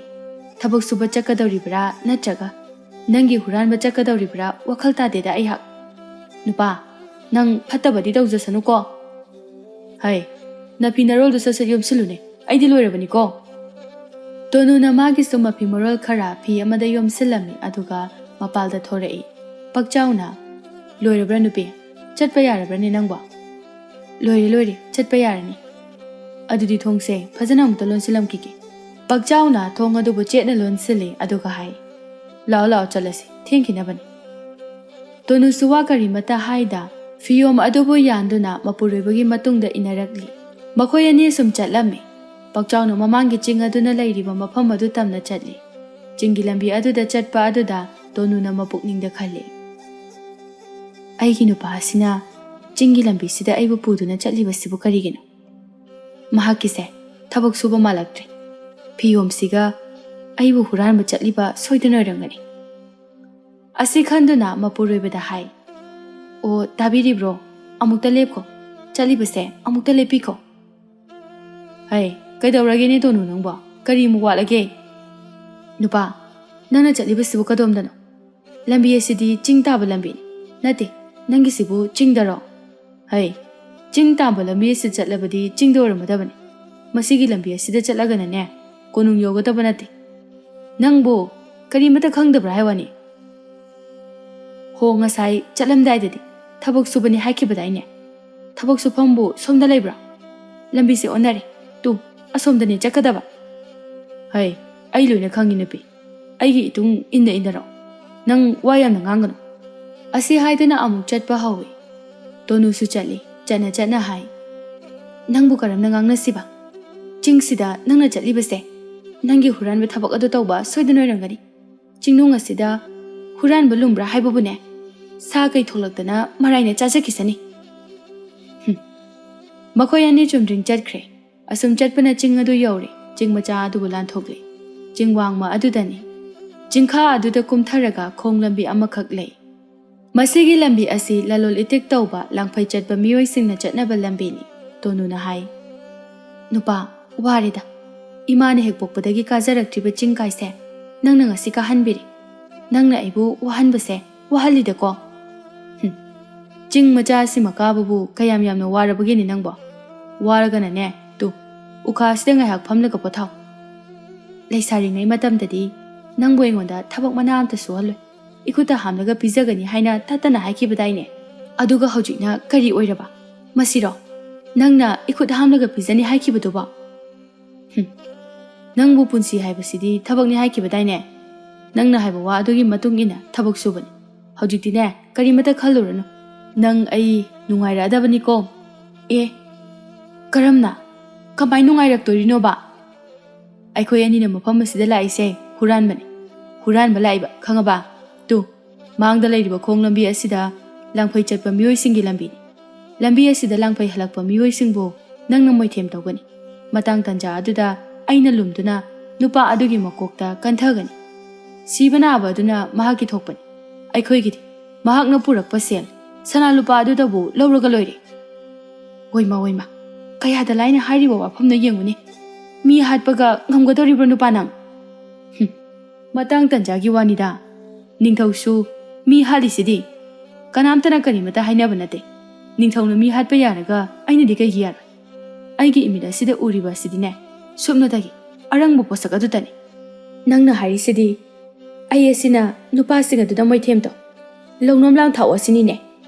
ꯊꯕꯛ ꯁꯨꯕ ꯆꯠꯀꯗꯧꯔꯤꯕ꯭ꯔꯥ ꯅꯠꯇ꯭ꯔꯒ ꯅꯪꯒꯤ ꯍꯨꯔꯥꯟꯕ ꯆꯠꯀꯗꯧꯔꯤꯕ꯭ꯔꯥ ꯋꯥꯈꯜ ꯇꯥꯗꯦꯗ ꯑꯩꯍꯥꯛ꯫ ꯅꯨꯄꯥ, ꯅꯪ ꯐꯠꯇꯕꯗꯤ ꯇꯧꯖꯁꯅꯨꯀꯣ꯫ ꯍꯩ, ꯅꯐꯤ ꯅꯔꯣꯜꯗꯨ ꯁꯠ ꯁꯠ ꯌꯣꯝꯁꯤꯜꯂꯨꯅꯦ, ꯑꯩꯗꯤ ꯂꯣꯏꯔꯕꯅꯤꯀꯣ꯫" ꯇꯣꯅꯨꯅ ꯃꯥꯒꯤꯁꯨ ꯃꯐꯤ ꯃꯔꯣꯜ ꯈꯔ ꯐꯤ ꯑꯃꯗ ꯌꯣꯝꯁꯤꯜꯂꯝꯃꯤ, ꯑꯗꯨꯒ ꯃꯄꯥꯜꯗ ꯊꯣꯔꯛꯏ꯫ ꯄꯥꯛꯆꯥꯎꯅ, "ꯂꯣꯏꯔꯕ꯭ꯔꯥ ꯅꯨꯄꯤ? ꯆꯠꯄ ꯌꯥꯔꯕ꯭ꯔꯅꯦ ꯅꯪꯕꯣ?" "ꯂꯣꯏꯔꯦ, ꯂꯣꯏꯔꯦ, ꯆꯠꯄ ꯌꯥꯔꯅꯤ꯫" "ꯑꯗꯨꯗꯤ ꯊꯣꯡꯁꯦ ꯐꯖꯅ ꯑꯃꯨꯛꯇ ꯂꯣꯟꯁꯤꯜꯂꯝꯈꯤꯒꯦ꯫" ꯄꯥꯛꯆꯥꯎꯅ ꯊꯣꯡ ꯑꯗꯨꯕꯨ ꯆꯦꯠꯅ ꯂꯣꯟꯁꯤꯜꯂꯤ, ꯑꯗꯨꯒ ꯍꯥꯏ, "ꯂꯥꯛꯑꯣ, ꯂꯥꯛꯑꯣ, ꯆꯠꯂꯁꯤ, ꯊꯦꯡꯈꯤꯅꯕꯅꯤ꯫" ꯇꯣꯅꯨꯁꯨ ꯋꯥ ꯀꯔꯤꯃꯠꯇ ꯍꯥꯏꯗ ꯐꯤꯌꯣꯝ ꯑꯗꯨꯕꯨ ꯌꯥꯟꯗꯨꯅ ꯃꯄꯨꯔꯣꯏꯕꯒꯤ ꯃꯇꯨꯡꯗ ꯏꯟꯅꯔꯛꯂꯤ꯫ ꯃꯈꯣꯏ ꯑꯅꯤ ꯁꯨꯝ ꯆꯠꯂꯝꯃꯤ꯫ ꯄꯥꯛꯆꯥꯎꯅ ꯃꯃꯥꯡꯒꯤ ꯆꯤꯡ ꯑꯗꯨꯅ ꯂꯩꯔꯤꯕ ꯃꯐꯝ ꯑꯗꯨ ꯇꯝꯅ ꯆꯠꯂꯤ꯫ ꯆꯤꯡꯒꯤ ꯂꯝꯕꯤ ꯑꯗꯨꯗ ꯆꯠꯄ ꯑꯗꯨꯗ ꯇꯣꯅꯨꯅ ꯃꯄꯨꯛꯅꯤꯡꯗ ꯈꯜꯂꯤ, "ꯑꯩꯒꯤ ꯅꯨꯄꯥ ꯑꯁꯤꯅ ꯆꯤꯡꯒꯤ ꯂꯝꯕꯤꯁꯤꯗ ꯑꯩꯕꯨ ꯄꯨꯗꯨꯅ ꯆꯠꯂꯤꯕꯁꯤꯕꯨ ꯀꯔꯤꯒꯤꯅꯣ? ꯃꯍꯥꯛꯀꯤꯁꯦ ꯊꯕꯛ ꯁꯨꯕ ꯃꯥꯜꯂꯛꯇ꯭ꯔꯦ꯫ ꯐꯤꯌꯣꯝꯁꯤꯒ ꯑꯩꯕꯨ ꯍꯨꯔꯥꯟꯕ ꯆꯠꯂꯤꯕ ꯁꯣꯏꯗꯅ ꯑꯣꯏꯔꯝꯒꯅꯤ꯫ ꯑꯁꯤ ꯈꯟꯗꯨꯅ ꯃꯄꯨꯔꯣꯏꯕꯗ ꯍꯥꯏ, "ꯑꯣ, ꯇꯥꯕꯤꯔꯤꯕ꯭ꯔꯣ? ꯑꯃꯨꯛꯇ ꯂꯦꯞꯈꯣ꯫ ꯆꯠꯂꯤꯕꯁꯦ ꯑꯃꯨꯛꯇ ꯂꯦꯞꯄꯤꯈꯣ꯫" "ꯍꯩ, ꯀꯩꯗꯧꯔꯒꯦꯅꯦ ꯇꯣꯅꯨ ꯅꯪꯕꯣ? ꯀꯔꯤꯃꯨꯛ ꯋꯥꯠꯂꯒꯦ?" "ꯅꯨꯄꯥ, ꯅꯪꯅ ꯆꯠꯂꯤꯕꯁꯤꯕꯨ ꯀꯗꯣꯝꯗꯅꯣ? ꯂꯝꯕꯤ ꯑꯁꯤꯗꯤ ꯆꯤꯡ ꯇꯥꯕ ꯂꯝꯕꯤꯅꯤ꯫ ꯅꯠꯇꯦ, ꯅꯪꯒꯤꯁꯤꯕꯨ ꯆꯤꯡꯗꯔꯣ? ꯍꯩ, ꯆꯤꯡ ꯇꯥꯕ ꯂꯝꯕꯤ ꯑꯁꯤ ꯆꯠꯂꯕꯗꯤ ꯆꯤꯡꯗ ꯑꯣꯏꯔꯝꯃꯗꯕꯅꯤ꯫ ꯃꯁꯤꯒꯤ ꯂꯝꯕꯤ ꯑꯁꯤꯗ ꯆꯠꯂꯒꯅꯅꯦ, ꯀꯣꯅꯨꯡ ꯌꯧꯒꯗꯕ ꯅꯠꯇꯦ꯫ ꯅꯪꯕꯨ ꯀꯔꯤꯃꯠꯇ ꯈꯪꯗꯕ꯭ꯔꯥ ꯍꯥꯏ ꯋꯥꯅꯤ?" "ꯍꯣ, ꯉꯁꯥꯏ ꯆꯠꯂꯝꯗꯥꯏꯗꯗꯤ ꯊꯕꯛ ꯁꯨꯕꯅꯤ ꯍꯥꯏꯈꯤꯕꯗꯥꯏꯅꯦ? ꯊꯕꯛ ꯁꯨꯐꯝꯕꯨ ꯁꯣꯝꯗ ꯂꯩꯕ꯭ꯔꯥ? ꯂꯝꯕꯤꯁꯦ ꯑꯣꯟꯅꯔꯦ꯫ ꯇꯨ, ꯑꯁꯣꯝꯗꯅꯤ ꯆꯠꯀꯗꯕ꯫" "ꯍꯩ, ꯑꯩ ꯂꯣꯏꯅ ꯈꯪꯉꯤ ꯅꯨꯄꯤ꯫ ꯑꯩꯒꯤ ꯏꯇꯨꯡ ꯏꯟꯅ ꯏꯟꯅꯔꯛꯑꯣ꯫ ꯅꯪ ꯋꯥ ꯌꯥꯝꯅ ꯉꯥꯡꯒꯅꯨ꯫" ꯑꯁꯤ ꯍꯥꯏꯗꯨꯅ ꯑꯃꯨꯛ ꯆꯠꯄ ꯍꯧꯏ꯫ ꯇꯣꯅꯨꯁꯨ ꯆꯠꯂꯤ꯫ ꯆꯠꯅ ꯆꯠꯅ ꯍꯥꯏ, "ꯅꯪꯕꯨ ꯀꯔꯝꯅ ꯉꯥꯡꯅꯁꯤꯕ? ꯆꯤꯡꯁꯤꯗ ꯅꯪꯅ ꯆꯠꯂꯤꯕꯁꯦ ꯅꯪꯒꯤ ꯍꯨꯔꯥꯟꯕ ꯊꯕꯛ ꯑꯗꯨ ꯇꯧꯕ ꯁꯣꯏꯗꯅ ꯑꯣꯏꯔꯝꯒꯅꯤ꯫ ꯆꯤꯡꯅꯨꯡ ꯑꯁꯤꯗ ꯍꯨꯔꯥꯟꯕ ꯂꯨꯝꯕ꯭ꯔꯥ ꯍꯥꯏꯕꯕꯨꯅꯦ? ꯁꯥ ꯀꯩ ꯊꯣꯛꯂꯛꯇꯅ ꯃꯔꯥꯏꯅ ꯆꯥꯖꯈꯤꯁꯅꯤ꯫" ꯍꯨꯝ꯫ ꯃꯈꯣꯏ ꯑꯅꯤ ꯆꯨꯝꯗ꯭ꯔꯤꯡ ꯆꯠꯈ꯭ꯔꯦ꯫ ꯑꯁꯨꯝ ꯆꯠꯄꯅ ꯆꯤꯡ ꯑꯗꯨ ꯌꯧꯔꯦ꯫ ꯆꯤꯡ ꯃꯆꯥ ꯑꯗꯨꯕꯨ ꯂꯥꯟꯊꯣꯛꯂꯦ꯫ ꯆꯤꯡ ꯋꯥꯡꯃ ꯑꯗꯨꯗꯅꯤ꯫ ꯆꯤꯡꯈꯥ ꯑꯗꯨꯗ ꯀꯨꯝꯊꯔꯒ ꯈꯣꯡ ꯂꯝꯕꯤ ꯑꯃꯈꯛ ꯂꯩ꯫ "ꯃꯁꯤꯒꯤ ꯂꯝꯕꯤ ꯑꯁꯤ ꯂꯂꯣꯜ ꯏꯇꯤꯛ ꯇꯧꯕ ꯂꯥꯡꯐꯩ ꯆꯠꯄ ꯃꯤꯑꯣꯏꯁꯤꯡꯅ ꯆꯠꯅꯕ ꯂꯝꯕꯤꯅꯤ", ꯇꯣꯅꯨꯅ ꯍꯥꯏ꯫ "ꯅꯨꯄꯥ, ꯋꯥꯔꯦꯗ꯫ ꯏꯃꯥꯅ ꯍꯦꯛ ꯄꯣꯛꯄꯗꯒꯤ ꯀꯥꯖꯔꯛꯇ꯭ꯔꯤꯕ ꯆꯤꯡ ꯀꯥꯏꯁꯦ ꯅꯪꯅ ꯉꯁꯤ ꯀꯥꯍꯟꯕꯤꯔꯦ꯫ ꯅꯪꯅ ꯑꯩꯕꯨ ꯋꯥꯍꯟꯕꯁꯦ ꯋꯥꯍꯜꯂꯤꯗꯀꯣ꯫" "ꯍꯨꯝ, ꯆꯤꯡ ꯃꯆꯥ ꯑꯁꯤꯃ ꯀꯥꯕꯕꯨ ꯀꯌꯥꯝ ꯌꯥꯝꯅ ꯋꯥꯔꯕꯒꯦꯅꯦ ꯅꯪꯕꯣ? ꯋꯥꯔꯒꯅꯅꯦ, ꯇꯨ, ꯎꯈꯥꯁꯤꯗ ꯉꯥꯏꯍꯥꯛ ꯐꯝꯂꯒ ꯄꯣꯊꯥꯎ꯫ ꯂꯩꯁꯥꯔꯤꯉꯩ ꯃꯇꯝꯗꯗꯤ ꯅꯪꯕꯨ ꯑꯩꯉꯣꯟꯗ ꯊꯕꯛ ꯃꯅꯥ ꯑꯝꯇ ꯁꯨꯍꯜꯂꯣꯏ꯫ ꯏꯈꯨꯠꯇ ꯍꯥꯝꯂꯒ ꯄꯤꯖꯒꯅꯤ ꯍꯥꯏꯅ ꯇꯠꯇꯅ ꯍꯥꯏꯈꯤꯕꯗꯥꯏꯅꯦ? ꯑꯗꯨꯒ ꯍꯧꯖꯤꯛꯅ ꯀꯔꯤ ꯑꯣꯏꯔꯕ? ꯃꯁꯤꯔꯣ? ꯅꯪꯅ ꯏꯈꯨꯠ ꯍꯥꯝꯂꯒ ꯄꯤꯖꯅꯤ ꯍꯥꯏꯈꯤꯕꯗꯨꯕꯣ?" "ꯍꯨꯝ, ꯅꯪꯕꯨ ꯄꯨꯟꯁꯤ ꯍꯥꯏꯕꯁꯤꯗꯤ ꯊꯕꯛꯅꯤ ꯍꯥꯏꯈꯤꯕꯗꯥꯏꯅꯦ? ꯅꯪꯅ ꯍꯥꯏꯕ ꯋꯥ ꯑꯗꯨꯒꯤ ꯃꯇꯨꯡ ꯏꯟꯅ ꯊꯕꯛ ꯁꯨꯕꯅꯤ꯫ ꯍꯧꯖꯤꯛꯇꯤꯅꯦ, ꯀꯔꯤꯃꯠꯇ ꯈꯜꯂꯨꯔꯅꯨ꯫ ꯅꯪ ꯑꯩ ꯅꯨꯡꯉꯥꯏꯔꯛꯑꯗꯕꯅꯤꯀꯣ꯫" "ꯑꯦ, ꯀꯔꯝꯅ? ꯀꯃꯥꯏ ꯅꯨꯡꯉꯥꯏꯔꯛꯇꯣꯔꯤꯅꯣꯕ? ꯑꯩꯈꯣꯏ ꯑꯅꯤꯅ ꯃꯐꯝ ꯑꯁꯤꯗ ꯂꯥꯛꯏꯁꯦ ꯍꯨꯔꯥꯟꯕꯅꯤ꯫ ꯍꯨꯔꯥꯟꯕ ꯂꯥꯛꯏꯕ, ꯈꯪꯉꯕ? ꯇꯨ, ꯃꯥꯡꯗ ꯂꯩꯔꯤꯕ ꯈꯣꯡ ꯂꯝꯕꯤ ꯑꯁꯤꯗ ꯂꯥꯡꯐꯩ ꯆꯠꯄ ꯃꯤꯑꯣꯏꯁꯤꯡꯒꯤ ꯂꯝꯕꯤꯅꯤ꯫ ꯂꯝꯕꯤ ꯑꯁꯤꯗ ꯂꯥꯡꯐꯩ ꯍꯜꯂꯛꯄ ꯃꯤꯑꯣꯏꯁꯤꯡꯕꯨ ꯅꯪꯅ ꯃꯣꯏꯊꯦꯝ ꯇꯧꯒꯅꯤ꯫ ꯃꯇꯥꯡ ꯇꯥꯟꯖꯥ ꯑꯗꯨꯗ ꯑꯩꯅ ꯂꯨꯝꯗꯨꯅ ꯅꯨꯄꯥ ꯑꯗꯨꯒꯤ ꯃꯀꯣꯛꯇ ꯀꯟꯊꯒꯅꯤ꯫ ꯁꯤꯕ ꯅꯥꯕ ꯑꯗꯨꯅ ꯃꯍꯥꯛꯀꯤ ꯊꯣꯛꯄꯅꯤ꯫ ꯑꯩꯈꯣꯏꯒꯤꯗꯤ ꯃꯍꯥꯛꯅ ꯄꯨꯔꯛꯄ ꯁꯦꯜ, ꯁꯅꯥ ꯂꯨꯄꯥ ꯑꯗꯨꯗꯕꯨ ꯂꯧꯔꯒ ꯂꯣꯏꯔꯦ꯫ ꯑꯣꯏꯃ, ꯑꯣꯏꯃ, ꯀꯌꯥꯗ ꯂꯥꯏꯅ ꯍꯥꯏꯔꯤꯕ ꯋꯥꯐꯝꯅꯣ ꯌꯦꯡꯉꯨꯅꯦ꯫ ꯃꯤ ꯍꯥꯠꯄꯒ ꯉꯝꯒꯗꯧꯔꯤꯕ꯭ꯔꯣ ꯅꯨꯄꯥ ꯅꯪ? ꯍꯨꯝ, ꯃꯇꯥꯡ ꯇꯟꯖꯥꯒꯤ ꯋꯥꯅꯤꯗ꯫ ꯅꯤꯡꯊꯧꯁꯨ ꯃꯤ ꯍꯥꯠꯂꯤꯁꯤꯗꯤ꯫ ꯀꯅꯥꯝꯇꯅ ꯀꯔꯤꯃꯇ ꯍꯥꯏꯅꯕ ꯅꯠꯇꯦ꯫ ꯅꯤꯡꯊꯧꯅ ꯃꯤ ꯍꯥꯠꯄ ꯌꯥꯔꯒ ꯑꯩꯅꯗꯤ ꯀꯩꯒꯤ ꯌꯥꯔꯣꯏ? ꯑꯩꯒꯤ ꯏꯃꯤꯠ ꯑꯁꯤꯗ ꯎꯔꯤꯕ ꯑꯁꯤꯗꯤꯅꯦ, ꯁꯨꯞꯅꯇꯒꯤ ꯑꯔꯪꯕ ꯄꯣꯠꯁꯛ ꯑꯗꯨꯇꯅꯤ꯫ ꯅꯪꯅ ꯍꯥꯏꯔꯤꯁꯤꯗꯤ ꯑꯩ ꯑꯁꯤꯅ ꯅꯨꯄꯥꯁꯤꯡ ꯑꯗꯨꯗ ꯃꯣꯏꯊꯦꯝꯗꯣ ꯂꯧꯅꯣꯝ ꯂꯥꯡ ꯊꯥꯛꯑꯣ ꯑꯁꯤꯅꯤꯅꯦ꯫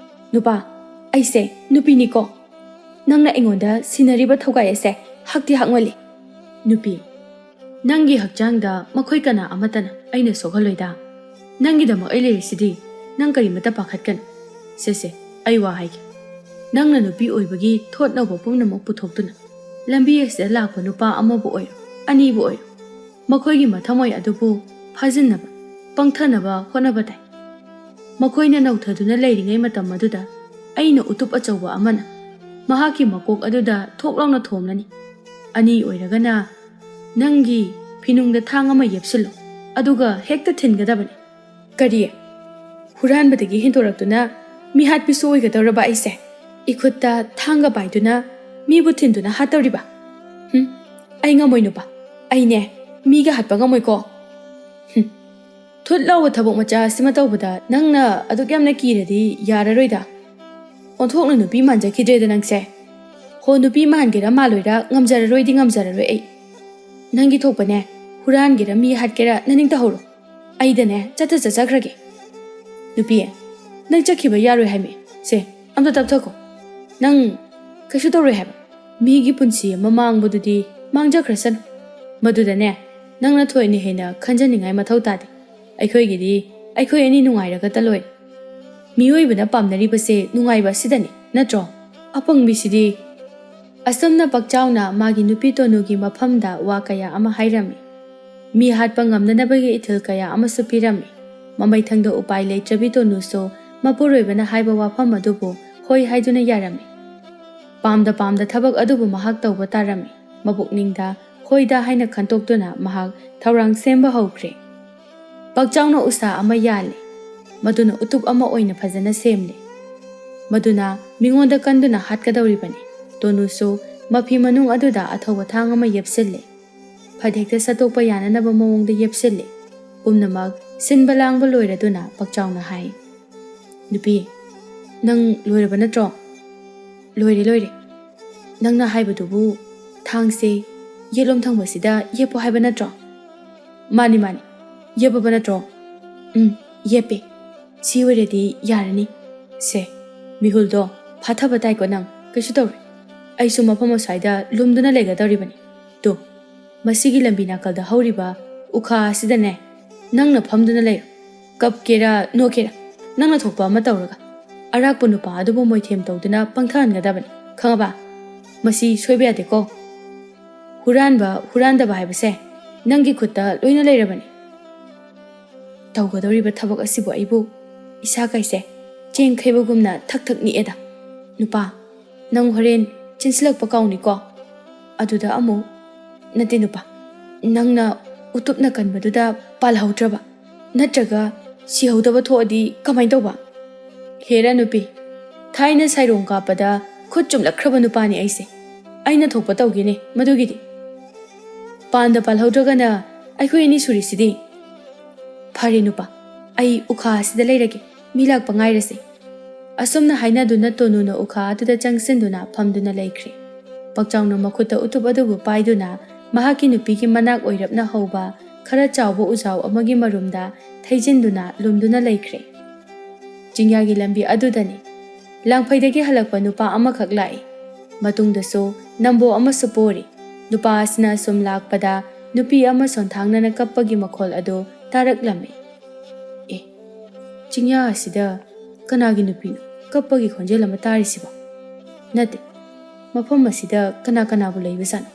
ꯅꯨꯄꯥ, ꯑꯩꯁꯦ ꯅꯨꯄꯤꯅꯤꯀꯣ꯫ ꯅꯪꯅ ꯑꯩꯉꯣꯟꯗ ꯁꯤꯟꯅꯔꯤꯕ ꯊꯧꯒꯥꯏ ꯑꯁꯦ ꯍꯛꯇꯤ ꯍꯛꯃꯜꯂꯤ꯫ ꯅꯨꯄꯤ, ꯅꯪꯒꯤ ꯍꯛꯆꯥꯡꯗ ꯃꯈꯣꯏ ꯀꯅꯥ ꯑꯃꯠꯇꯅ ꯑꯩꯅ ꯁꯣꯛꯍꯜꯂꯣꯏꯗ꯫ ꯅꯪꯒꯤꯗꯃꯛ ꯑꯩ ꯂꯩꯔꯤꯁꯤꯗꯤ꯫ ꯅꯪ ꯀꯔꯤꯃꯇ ꯄꯥꯈꯠꯀꯅꯨ꯫ ꯁꯦ ꯁꯦ, ꯑꯩ ꯋꯥ ꯍꯥꯏꯒꯦ꯫ ꯅꯪꯅ ꯅꯨꯄꯤ ꯑꯣꯏꯕꯒꯤ ꯊꯣꯠꯅꯧꯕ ꯄꯨꯝꯅꯃꯛ ꯄꯨꯊꯣꯛꯇꯨꯅ ꯂꯝꯕꯤ ꯑꯁꯤꯗ ꯂꯥꯛꯄ ꯅꯨꯄꯥ ꯑꯃꯕꯨ ꯑꯣꯏꯔꯣ, ꯑꯅꯤꯕꯨ ꯑꯣꯏꯔꯣ, ꯃꯈꯣꯏꯒꯤ ꯃꯊꯃꯣꯏ ꯑꯗꯨꯕꯨ ꯐꯥꯖꯤꯟꯅꯕ, ꯄꯪꯊꯅꯕ ꯍꯣꯠꯅꯕ ꯇꯥꯏ꯫ ꯃꯈꯣꯏꯅ ꯅꯧꯊꯗꯨꯅ ꯂꯩꯔꯤꯉꯩ ꯃꯇꯝ ꯑꯗꯨꯗ ꯑꯩꯅ ꯎꯇꯨꯞ ꯑꯆꯧꯕ ꯑꯃꯅ ꯃꯍꯥꯛꯀꯤ ꯃꯀꯣꯛ ꯑꯗꯨꯗ ꯊꯣꯛ ꯂꯥꯎꯅ ꯊꯣꯝꯂꯅꯤ꯫ ꯑꯅꯤ ꯑꯣꯏꯔꯒꯅ ꯅꯪꯒꯤ ꯐꯤꯅꯨꯡꯗ ꯊꯥꯡ ꯑꯃ ꯌꯦꯞꯁꯤꯜꯂꯨ, ꯑꯗꯨꯒ ꯍꯦꯛꯇ ꯊꯤꯟꯒꯗꯕꯅꯤ꯫ ꯀꯔꯤ? ꯍꯨꯔꯥꯟꯕꯗꯒꯤ ꯍꯦꯟꯗꯣꯔꯛꯇꯨꯅ ꯃꯤꯍꯥꯠꯄꯤꯁꯨ ꯑꯣꯏꯒꯗꯧꯔꯕ ꯑꯩꯁꯦ? ꯏꯈꯨꯠꯇ ꯊꯥꯡꯒ ꯄꯥꯏꯗꯨꯅ ꯃꯤꯕꯨ ꯊꯤꯟꯗꯨꯅ ꯍꯥꯠꯇꯧꯔꯤꯕ? ꯍꯨꯝ, ꯑꯩ ꯉꯝꯃꯣꯏ ꯅꯨꯄꯥ, ꯑꯩꯅꯦ ꯃꯤꯒ ꯍꯥꯠꯄ ꯉꯝꯃꯣꯏꯀꯣ꯫ ꯍꯨꯝ, ꯊꯨꯠ ꯂꯥꯎꯕ ꯊꯕꯛ ꯃꯆꯥ ꯑꯁꯤꯃ ꯇꯧꯕꯗ ꯅꯪꯅ ꯑꯗꯨꯛ ꯌꯥꯝꯅ ꯀꯤꯔꯗꯤ ꯌꯥꯔꯔꯣꯏꯗ꯫ ꯑꯣꯟꯊꯣꯛꯅ ꯅꯨꯄꯤ ꯃꯥꯟꯖꯈꯤꯗ꯭ꯔꯦꯗ ꯅꯪꯁꯦ꯫ ꯍꯣ, ꯅꯨꯄꯤ ꯃꯥꯟꯒꯦꯔꯥ ꯃꯥꯜꯂꯣꯏꯔꯥ, ꯉꯝꯖꯔꯔꯣꯏꯗꯤ ꯉꯝꯖꯔꯔꯣꯏ ꯑꯩ꯫ ꯅꯪꯒꯤ ꯊꯣꯛꯄꯅꯦ, ꯍꯨꯔꯥꯟꯒꯦꯔꯥ ꯃꯤ ꯍꯥꯠꯀꯦꯔꯥ ꯅꯅꯤꯡ ꯇꯧꯍꯧꯔꯣ꯫ ꯑꯩꯗꯅꯦ ꯆꯠꯇ ꯆꯠꯆꯈ꯭ꯔꯒꯦ꯫ ꯅꯨꯄꯤ, ꯅꯪ ꯆꯠꯈꯤꯕ ꯌꯥꯔꯣꯏ ꯍꯥꯏꯃꯤ꯫ ꯁꯦ, ꯑꯝꯇ ꯇꯞꯊꯈꯣ꯫ ꯅꯪ ꯀꯩꯁꯨ ꯇꯧꯔꯣꯏ ꯍꯥꯏꯕ꯫ ꯃꯤꯒꯤ ꯄꯨꯟꯁꯤ ꯑꯃ ꯃꯥꯡꯕꯗꯨꯗꯤ ꯃꯥꯡꯖꯈ꯭ꯔꯁꯅꯨ꯫ ꯃꯗꯨꯗꯅꯦ, ꯅꯪꯅ ꯊꯣꯏꯅ ꯍꯦꯟꯅ ꯈꯟꯖꯅꯤꯡꯉꯥꯏ ꯃꯊꯧ ꯇꯥꯗꯦ꯫ ꯑꯩꯈꯣꯏꯒꯤꯗꯤ ꯑꯩꯈꯣꯏ ꯑꯅꯤ ꯅꯨꯡꯉꯥꯏꯔꯒꯇ ꯂꯣꯏꯔꯦ꯫ ꯃꯤꯑꯣꯏꯕꯅ ꯄꯥꯝꯅꯔꯤꯕꯁꯦ ꯅꯨꯡꯉꯥꯏꯕ ꯑꯁꯤꯗꯅꯤ, ꯅꯠꯇ꯭ꯔꯣ? ꯑꯄꯪꯕꯤꯁꯤꯗꯤ꯫ ꯑꯁꯨꯝꯅ ꯄꯥꯛꯆꯥꯎꯅ ꯃꯥꯒꯤ ꯅꯨꯄꯤ ꯇꯣꯅꯨꯒꯤ ꯃꯐꯝꯗ ꯋꯥ ꯀꯌꯥ ꯑꯃ ꯍꯥꯏꯔꯝꯃꯤ꯫ ꯃꯤ ꯍꯥꯠꯄ ꯉꯝꯅꯅꯕꯒꯤ ꯏꯊꯤꯜ ꯀꯌꯥ ꯑꯃꯁꯨ ꯄꯤꯔꯝꯃꯤ꯫ ꯃꯃꯩꯊꯪꯗ ꯎꯄꯥꯏ ꯂꯩꯇ꯭ꯔꯕꯤ ꯇꯣꯅꯨꯁꯨ ꯃꯄꯨꯔꯣꯏꯕꯅ ꯍꯥꯏꯕ ꯋꯥꯐꯝ ꯑꯗꯨꯕꯨ ꯍꯣꯏ ꯍꯥꯏꯗꯨꯅ ꯌꯥꯔꯝꯃꯤ꯫ ꯄꯥꯝꯗ ꯄꯥꯝꯗ ꯊꯕꯛ ꯑꯗꯨꯕꯨ ꯃꯍꯥꯛ ꯇꯧꯕ ꯇꯥꯔꯝꯃꯤ꯫ ꯃꯕꯨꯛꯅꯤꯡꯗ ꯍꯣꯏꯗ ꯍꯥꯏꯅ ꯈꯟꯇꯣꯛꯇꯨꯅ ꯃꯍꯥꯛ ꯊꯧꯔꯥꯡ ꯁꯦꯝꯕ ꯍꯧꯈ꯭ꯔꯦ꯫ ꯄꯥꯛꯆꯥꯎꯅ ꯎꯁꯥ ꯑꯃ ꯌꯥꯜꯂꯦ꯫ ꯃꯗꯨꯅ ꯎꯇꯨꯞ ꯑꯃ ꯑꯣꯏꯅ ꯐꯖꯅ ꯁꯦꯝꯂꯦ꯫ ꯃꯗꯨꯅ ꯃꯤꯉꯣꯟꯗ ꯀꯟꯗꯨꯅ ꯍꯥꯠꯀꯗꯧꯔꯤꯕꯅꯤ꯫ ꯇꯣꯅꯨꯁꯨ ꯃꯐꯤ ꯃꯅꯨꯡ ꯑꯗꯨꯗ ꯑꯊꯧꯕ ꯊꯥꯡ ꯑꯃ ꯌꯦꯞꯁꯤꯜꯂꯦ꯫ ꯐꯠ ꯍꯦꯛꯇ ꯁꯠꯇꯣꯛꯄ ꯌꯥꯅꯅꯕ ꯃꯑꯣꯡꯗ ꯌꯦꯞꯁꯤꯜꯂꯦ꯫ ꯄꯨꯝꯅꯃꯛ ꯁꯤꯟꯕ ꯂꯥꯡꯕ ꯂꯣꯏꯔꯗꯨꯅ ꯄꯥꯛꯆꯥꯎꯅ ꯍꯥꯏ, "ꯅꯨꯄꯤ, ꯅꯪ ꯂꯣꯏꯔꯕ ꯅꯠꯇ꯭ꯔꯣ?" "ꯂꯣꯏꯔꯦ, ꯂꯣꯏꯔꯦ꯫ ꯅꯪꯅ ꯍꯥꯏꯕꯗꯨꯕꯨ ꯊꯥꯡꯁꯦ ꯌꯦꯠꯂꯣꯝ ꯊꯪꯕꯁꯤꯗ ꯌꯦꯞꯄꯣ ꯍꯥꯏꯕ ꯅꯠꯇ꯭ꯔꯣ?" "ꯃꯥꯅꯤ, ꯃꯥꯅꯤ꯫ ꯌꯦꯞꯄꯕ ꯅꯠꯇ꯭ꯔꯣ?" "ꯎꯝ, ꯌꯦꯞꯄꯦ꯫ ꯁꯤ ꯑꯣꯏꯔꯗꯤ ꯌꯥꯔꯅꯤ꯫ ꯁꯦ, ꯃꯤꯍꯨꯜꯗꯣ ꯐꯥꯊꯕ ꯇꯥꯏꯀꯣ ꯅꯪ꯫ ꯀꯩꯁꯨ ꯇꯧꯔꯣꯏ꯫ ꯑꯩꯁꯨ ꯃꯐꯝ ꯑꯁ꯭ꯋꯥꯏꯗ ꯂꯨꯝꯗꯨꯅ ꯂꯩꯒꯗꯧꯔꯤꯕꯅꯤ꯫ ꯇꯨ, ꯃꯁꯤꯒꯤ ꯂꯝꯕꯤ ꯅꯥꯀꯜꯗ ꯍꯧꯔꯤꯕ ꯎꯈꯥ ꯑꯁꯤꯗꯅꯦ, ꯅꯪꯅ ꯐꯝꯗꯨꯅ ꯂꯩꯔꯣ꯫ ꯀꯞꯀꯦꯔꯥ ꯅꯣꯛꯀꯦꯔꯥ, ꯅꯪꯅ ꯊꯣꯛꯄ ꯑꯃ ꯇꯧꯔꯒ ꯑꯔꯥꯛꯄ ꯅꯨꯄꯥ ꯑꯗꯨꯕꯨ ꯃꯣꯏꯊꯦꯝ ꯇꯧꯗꯨꯅ ꯄꯪꯊꯍꯟꯒꯗꯕꯅꯤ, ꯈꯪꯉꯕ? ꯃꯁꯤ ꯁꯣꯏꯕ ꯌꯥꯗꯦꯀꯣ꯫ ꯍꯨꯔꯥꯟꯕ, ꯍꯨꯔꯥꯟꯗꯕ ꯍꯥꯏꯕꯁꯦ ꯅꯪꯒꯤ ꯈꯨꯠꯇ ꯂꯣꯏꯅ ꯂꯩꯔꯕꯅꯤ꯫ ꯇꯧꯒꯗꯧꯔꯤꯕ ꯊꯕꯛ ꯑꯁꯤꯕꯨ ꯑꯩꯕꯨ ꯏꯁꯥ ꯀꯩꯁꯦ ꯆꯦꯡ ꯈꯩꯕꯒꯨꯝꯅ ꯊꯛ ꯊꯛ ꯅꯤꯛꯑꯦꯗ꯫ ꯅꯨꯄꯥ, ꯅꯪ ꯍꯣꯔꯦꯟ ꯆꯦꯟꯁꯤꯜꯂꯛꯄ ꯀꯥꯎꯅꯤꯀꯣ꯫ ꯑꯗꯨꯗ ꯑꯃꯨꯛ, ꯅꯠꯇꯦ ꯅꯨꯄꯥ, ꯅꯪꯅ ꯎꯇꯨꯞꯅ ꯀꯟꯕꯗꯨꯗ ꯄꯥꯜꯍꯧꯗ꯭ꯔꯕ, ꯅꯠꯇ꯭ꯔꯒ ꯁꯤꯍꯧꯗꯕ ꯊꯣꯛꯑꯗꯤ ꯀꯃꯥꯏꯅ ꯇꯧꯕ? ꯍꯦꯔꯥ ꯅꯨꯄꯤ, ꯊꯥꯏꯅ ꯁꯥꯏꯔꯣꯡ ꯀꯥꯞꯄꯗ ꯈꯨꯠ ꯆꯨꯝꯂꯛꯈ꯭ꯔꯕ ꯅꯨꯄꯥꯅꯤ ꯑꯩꯁꯦ꯫ ꯑꯩꯅ ꯊꯣꯛꯄ ꯇꯧꯒꯦꯅꯦ ꯃꯗꯨꯒꯤꯗꯤ꯫ ꯄꯥꯟꯗ ꯄꯥꯜꯍꯧꯗ꯭ꯔꯒꯅ ꯑꯩꯈꯣꯏ ꯑꯅꯤ ꯁꯨꯔꯤꯁꯤꯗꯤ꯫ ꯐꯔꯦ ꯅꯨꯄꯥ, ꯑꯩ ꯎꯈꯥ ꯑꯁꯤꯗ ꯂꯩꯔꯒꯦ, ꯃꯤ ꯂꯥꯛꯄ ꯉꯥꯏꯔꯁꯦ꯫ ꯑꯁꯨꯝꯅ ꯍꯥꯏꯅꯗꯨꯅ ꯇꯣꯅꯨꯅ ꯎꯈꯥ ꯑꯗꯨꯗ ꯆꯪꯁꯤꯟꯗꯨꯅ ꯐꯝꯗꯨꯅ ꯂꯩꯈ꯭ꯔꯦ꯫ ꯄꯥꯛꯆꯥꯎꯅ ꯃꯈꯨꯠꯇ ꯎꯇꯨꯞ ꯑꯗꯨꯕꯨ ꯄꯥꯏꯗꯨꯅ ꯃꯍꯥꯛꯀꯤ ꯅꯨꯄꯤꯒꯤ ꯃꯅꯥꯛ ꯑꯣꯏꯔꯞꯅ ꯍꯧꯕ ꯈꯔ ꯆꯥꯎꯕ ꯎꯖꯥꯎ ꯑꯃꯒꯤ ꯃꯔꯨꯝꯗ ꯊꯩꯖꯤꯟꯗꯨꯅ ꯂꯨꯝꯗꯨꯅ ꯂꯩꯈ꯭ꯔꯦ꯫ ꯆꯤꯡꯌꯥꯒꯤ ꯂꯝꯕꯤ ꯑꯗꯨꯗꯅꯤ꯫ ꯂꯥꯡꯐꯩꯗꯒꯤ ꯍꯜꯂꯛꯄ ꯅꯨꯄꯥ ꯑꯃꯈꯛ ꯂꯥꯛꯏ꯫ ꯃꯇꯨꯡꯗꯁꯨ ꯅꯝꯕꯣ ꯑꯃꯁꯨ ꯄꯣꯔꯤ꯫ ꯅꯨꯄꯥ ꯑꯁꯤꯅ ꯑꯁꯨꯝ ꯂꯥꯛꯄꯗ ꯅꯨꯄꯤ ꯑꯃ ꯁꯣꯟꯊꯥꯡꯅꯅ ꯀꯞꯄꯒꯤ ꯃꯈꯣꯜ ꯑꯗꯨ ꯇꯥꯔꯛꯂꯝꯃꯤ꯫ ꯑꯦ, ꯆꯤꯡꯌꯥ ꯑꯁꯤꯗ ꯀꯅꯥꯒꯤ ꯅꯨꯄꯤꯅꯣ ꯀꯞꯄꯒꯤ ꯈꯣꯟꯖꯦꯜ ꯑꯃ ꯇꯥꯔꯤꯁꯤꯕꯣ? ꯅꯠꯇꯦ, ꯃꯐꯝ ꯑꯁꯤꯗ ꯀꯅꯥ ꯀꯅꯥꯕꯨ ꯂꯩꯕꯖꯥꯠꯅꯣ?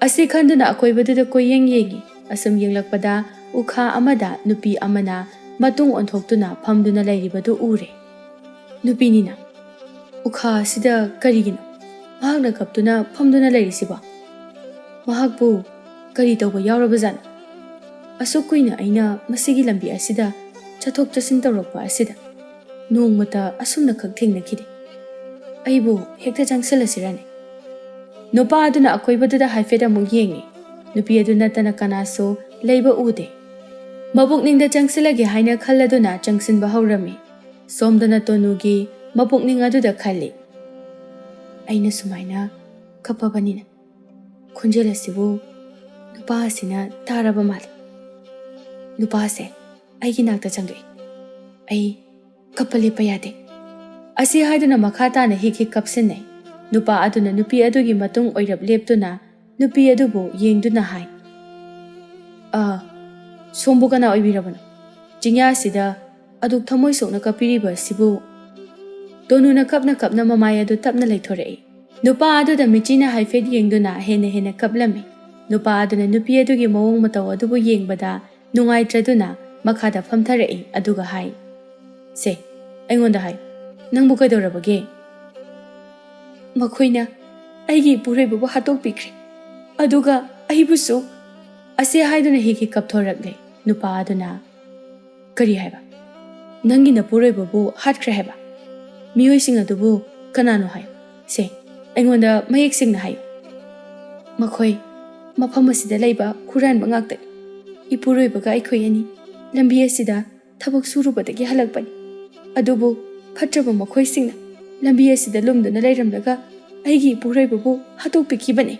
ꯑꯁꯤ ꯈꯟꯗꯨꯅ ꯑꯀꯣꯏꯕꯗꯨꯗ ꯀꯣꯏꯌꯦꯡ ꯌꯦꯡꯉꯤ꯫ ꯑꯁꯨꯝ ꯌꯦꯡꯂꯛꯄꯗ ꯎꯈꯥ ꯑꯃꯗ ꯅꯨꯄꯤ ꯑꯃꯅ ꯃꯇꯨꯡ ꯑꯣꯟꯊꯣꯛꯇꯨꯅ ꯐꯝꯗꯨꯅ ꯂꯩꯔꯤꯕꯗꯨ ꯎꯔꯦ꯫ ꯅꯨꯄꯤꯅꯤꯅ꯫ "ꯎꯈꯥ ꯑꯁꯤꯗ ꯀꯔꯤꯒꯤꯅꯣ ꯃꯍꯥꯛꯅ ꯀꯞꯇꯨꯅ ꯐꯝꯗꯨꯅ ꯂꯩꯔꯤꯁꯤꯕꯣ? ꯃꯍꯥꯛꯄꯨ ꯀꯔꯤ ꯇꯧꯕ ꯌꯥꯎꯔꯕꯖꯥꯠꯅꯣ? ꯑꯁꯨꯛ ꯀꯨꯏꯅ ꯑꯩꯅ ꯃꯁꯤꯒꯤ ꯂꯝꯕꯤ ꯑꯁꯤꯗ ꯆꯠꯊꯣꯛ ꯆꯠꯁꯤꯟ ꯇꯧꯔꯛꯄ ꯑꯁꯤꯗ ꯅꯣꯡꯃꯇ ꯑꯁꯨꯝꯅꯈꯛ ꯊꯦꯡꯅꯈꯤꯗꯦ꯫ ꯑꯩꯕꯨ ꯍꯦꯛꯇ ꯆꯪꯁꯤꯜꯂꯁꯤꯔꯅꯦ?" ꯅꯨꯄꯥ ꯑꯗꯨꯅ ꯑꯀꯣꯏꯕꯗꯨꯗ ꯍꯥꯏꯐꯦꯠ ꯑꯃꯨꯛ ꯌꯦꯡꯉꯤ꯫ ꯅꯨꯄꯤ ꯑꯗꯨ ꯅꯠꯇꯅ ꯀꯅꯥꯁꯨ ꯂꯩꯕ ꯎꯗꯦ꯫ ꯃꯄꯨꯛꯅꯤꯡꯗ ꯆꯪꯁꯤꯜꯂꯒꯦ ꯍꯥꯏꯅ ꯈꯜꯂꯗꯨꯅ ꯆꯪꯁꯤꯟꯕ ꯍꯧꯔꯝꯃꯤ꯫ ꯁꯣꯝꯗꯅ ꯇꯣꯅꯨꯒꯤ ꯃꯄꯨꯛꯅꯤꯡ ꯑꯗꯨꯗ ꯈꯜꯂꯤ, "ꯑꯩꯅ ꯁꯨꯃꯥꯏꯅ ꯀꯞꯄꯕꯅꯤꯅ ꯈꯣꯟꯖꯦꯜ ꯑꯁꯤꯕꯨ ꯅꯨꯄꯥ ꯑꯁꯤꯅ ꯇꯥꯔꯕ ꯃꯥꯜꯂꯤ꯫ ꯅꯨꯄꯥꯁꯦ ꯑꯩꯒꯤ ꯅꯥꯛꯇ ꯆꯪꯂꯛꯏ꯫ ꯑꯩ ꯀꯞꯄ ꯂꯦꯞꯄ ꯌꯥꯗꯦ"꯫ ꯑꯁꯤ ꯍꯥꯏꯗꯨꯅ ꯃꯈꯥ ꯇꯥꯅ ꯍꯤꯛ ꯍꯤꯛ ꯀꯞꯁꯤꯟꯅꯩ꯫ ꯅꯨꯄꯥ ꯑꯗꯨꯅ ꯅꯨꯄꯤ ꯑꯗꯨꯒꯤ ꯃꯇꯨꯡ ꯑꯣꯏꯔꯞ ꯂꯦꯞꯇꯨꯅ ꯅꯨꯄꯤ ꯑꯗꯨꯕꯨ ꯌꯦꯡꯗꯨꯅ ꯍꯥꯏ, "ꯑꯥ, ꯁꯣꯝꯕꯨ ꯀꯅꯥ ꯑꯣꯏꯕꯤꯔꯕꯅꯣ? ꯆꯤꯡꯌꯥꯁꯤꯗ ꯑꯗꯨꯛ ꯊꯃꯣꯏ ꯁꯣꯛꯅ ꯀꯞꯄꯤꯔꯤꯕ ꯑꯁꯤꯕꯨ?" ꯇꯣꯅꯨꯅ ꯀꯞꯅ ꯀꯞꯅ ꯃꯃꯥꯏ ꯑꯗꯨ ꯇꯞꯅ ꯂꯩꯊꯣꯔꯛꯏ꯫ ꯅꯨꯄꯥ ꯑꯗꯨꯗ ꯃꯤꯆꯤꯅ ꯍꯥꯏꯐꯦꯠ ꯌꯦꯡꯗꯨꯅ ꯍꯦꯟꯅ ꯍꯦꯟꯅ ꯀꯞꯂꯝꯃꯤ꯫ ꯅꯨꯄꯥ ꯑꯗꯨꯅ ꯅꯨꯄꯤ ꯑꯗꯨꯒꯤ ꯃꯑꯣꯡ ꯃꯇꯧ ꯑꯗꯨꯕꯨ ꯌꯦꯡꯕꯗ ꯅꯨꯡꯉꯥꯏꯇ꯭ꯔꯗꯨꯅ ꯃꯈꯥꯗ ꯐꯝꯊꯔꯛꯏ, ꯑꯗꯨꯒ ꯍꯥꯏ, "ꯁꯦ, ꯑꯩꯉꯣꯟꯗ ꯍꯥꯏ, ꯅꯪꯕꯨ ꯀꯩꯗꯧꯔꯕꯒꯦ?" "ꯃꯈꯣꯏꯅ ꯑꯩꯒꯤ ꯏꯄꯨꯔꯣꯏꯕꯕꯨ ꯍꯥꯠꯇꯣꯛꯄꯤꯈ꯭ꯔꯦ, ꯑꯗꯨꯒ ꯑꯩꯕꯨꯁꯨ"꯫ ꯑꯁꯤ ꯍꯥꯏꯗꯨꯅ ꯍꯤꯛ ꯍꯤꯛ ꯀꯞꯊꯣꯔꯛꯂꯦ꯫ ꯅꯨꯄꯥ ꯑꯗꯨꯅ, "ꯀꯔꯤ ꯍꯥꯏꯕ? ꯅꯪꯒꯤ ꯅꯄꯨꯔꯣꯏꯕꯕꯨ ꯍꯥꯠꯈ꯭ꯔꯦ ꯍꯥꯏꯕ? ꯃꯤꯑꯣꯏꯁꯤꯡ ꯑꯗꯨꯕꯨ ꯀꯅꯥꯅꯣ ꯍꯥꯏꯌꯨ꯫ ꯁꯦ, ꯑꯩꯉꯣꯟꯗ ꯃꯌꯦꯛ ꯁꯦꯡꯅ ꯍꯥꯏꯌꯨ"꯫ "ꯃꯈꯣꯏ ꯃꯐꯝ ꯑꯁꯤꯗ ꯂꯩꯕ ꯍꯨꯔꯥꯟꯕ ꯉꯥꯛꯇꯅꯤ꯫ ꯏꯄꯨꯔꯣꯏꯕꯒ ꯑꯩꯈꯣꯏ ꯑꯅꯤ ꯂꯝꯕꯤ ꯑꯁꯤꯗ ꯊꯕꯛ ꯁꯨꯔꯨꯕꯗꯒꯤ ꯍꯜꯂꯛꯄꯅꯤ꯫ ꯑꯗꯨꯕꯨ ꯐꯠꯇ꯭ꯔꯕ ꯃꯈꯣꯏꯁꯤꯡꯅ ꯂꯝꯕꯤ ꯑꯁꯤꯗ ꯂꯨꯝꯗꯨꯅ ꯂꯩꯔꯝꯂꯒ ꯑꯩꯒꯤ ꯏꯄꯨꯔꯣꯏꯕꯕꯨ ꯍꯥꯠꯇꯣꯛꯄꯤꯈꯤꯕꯅꯤ"꯫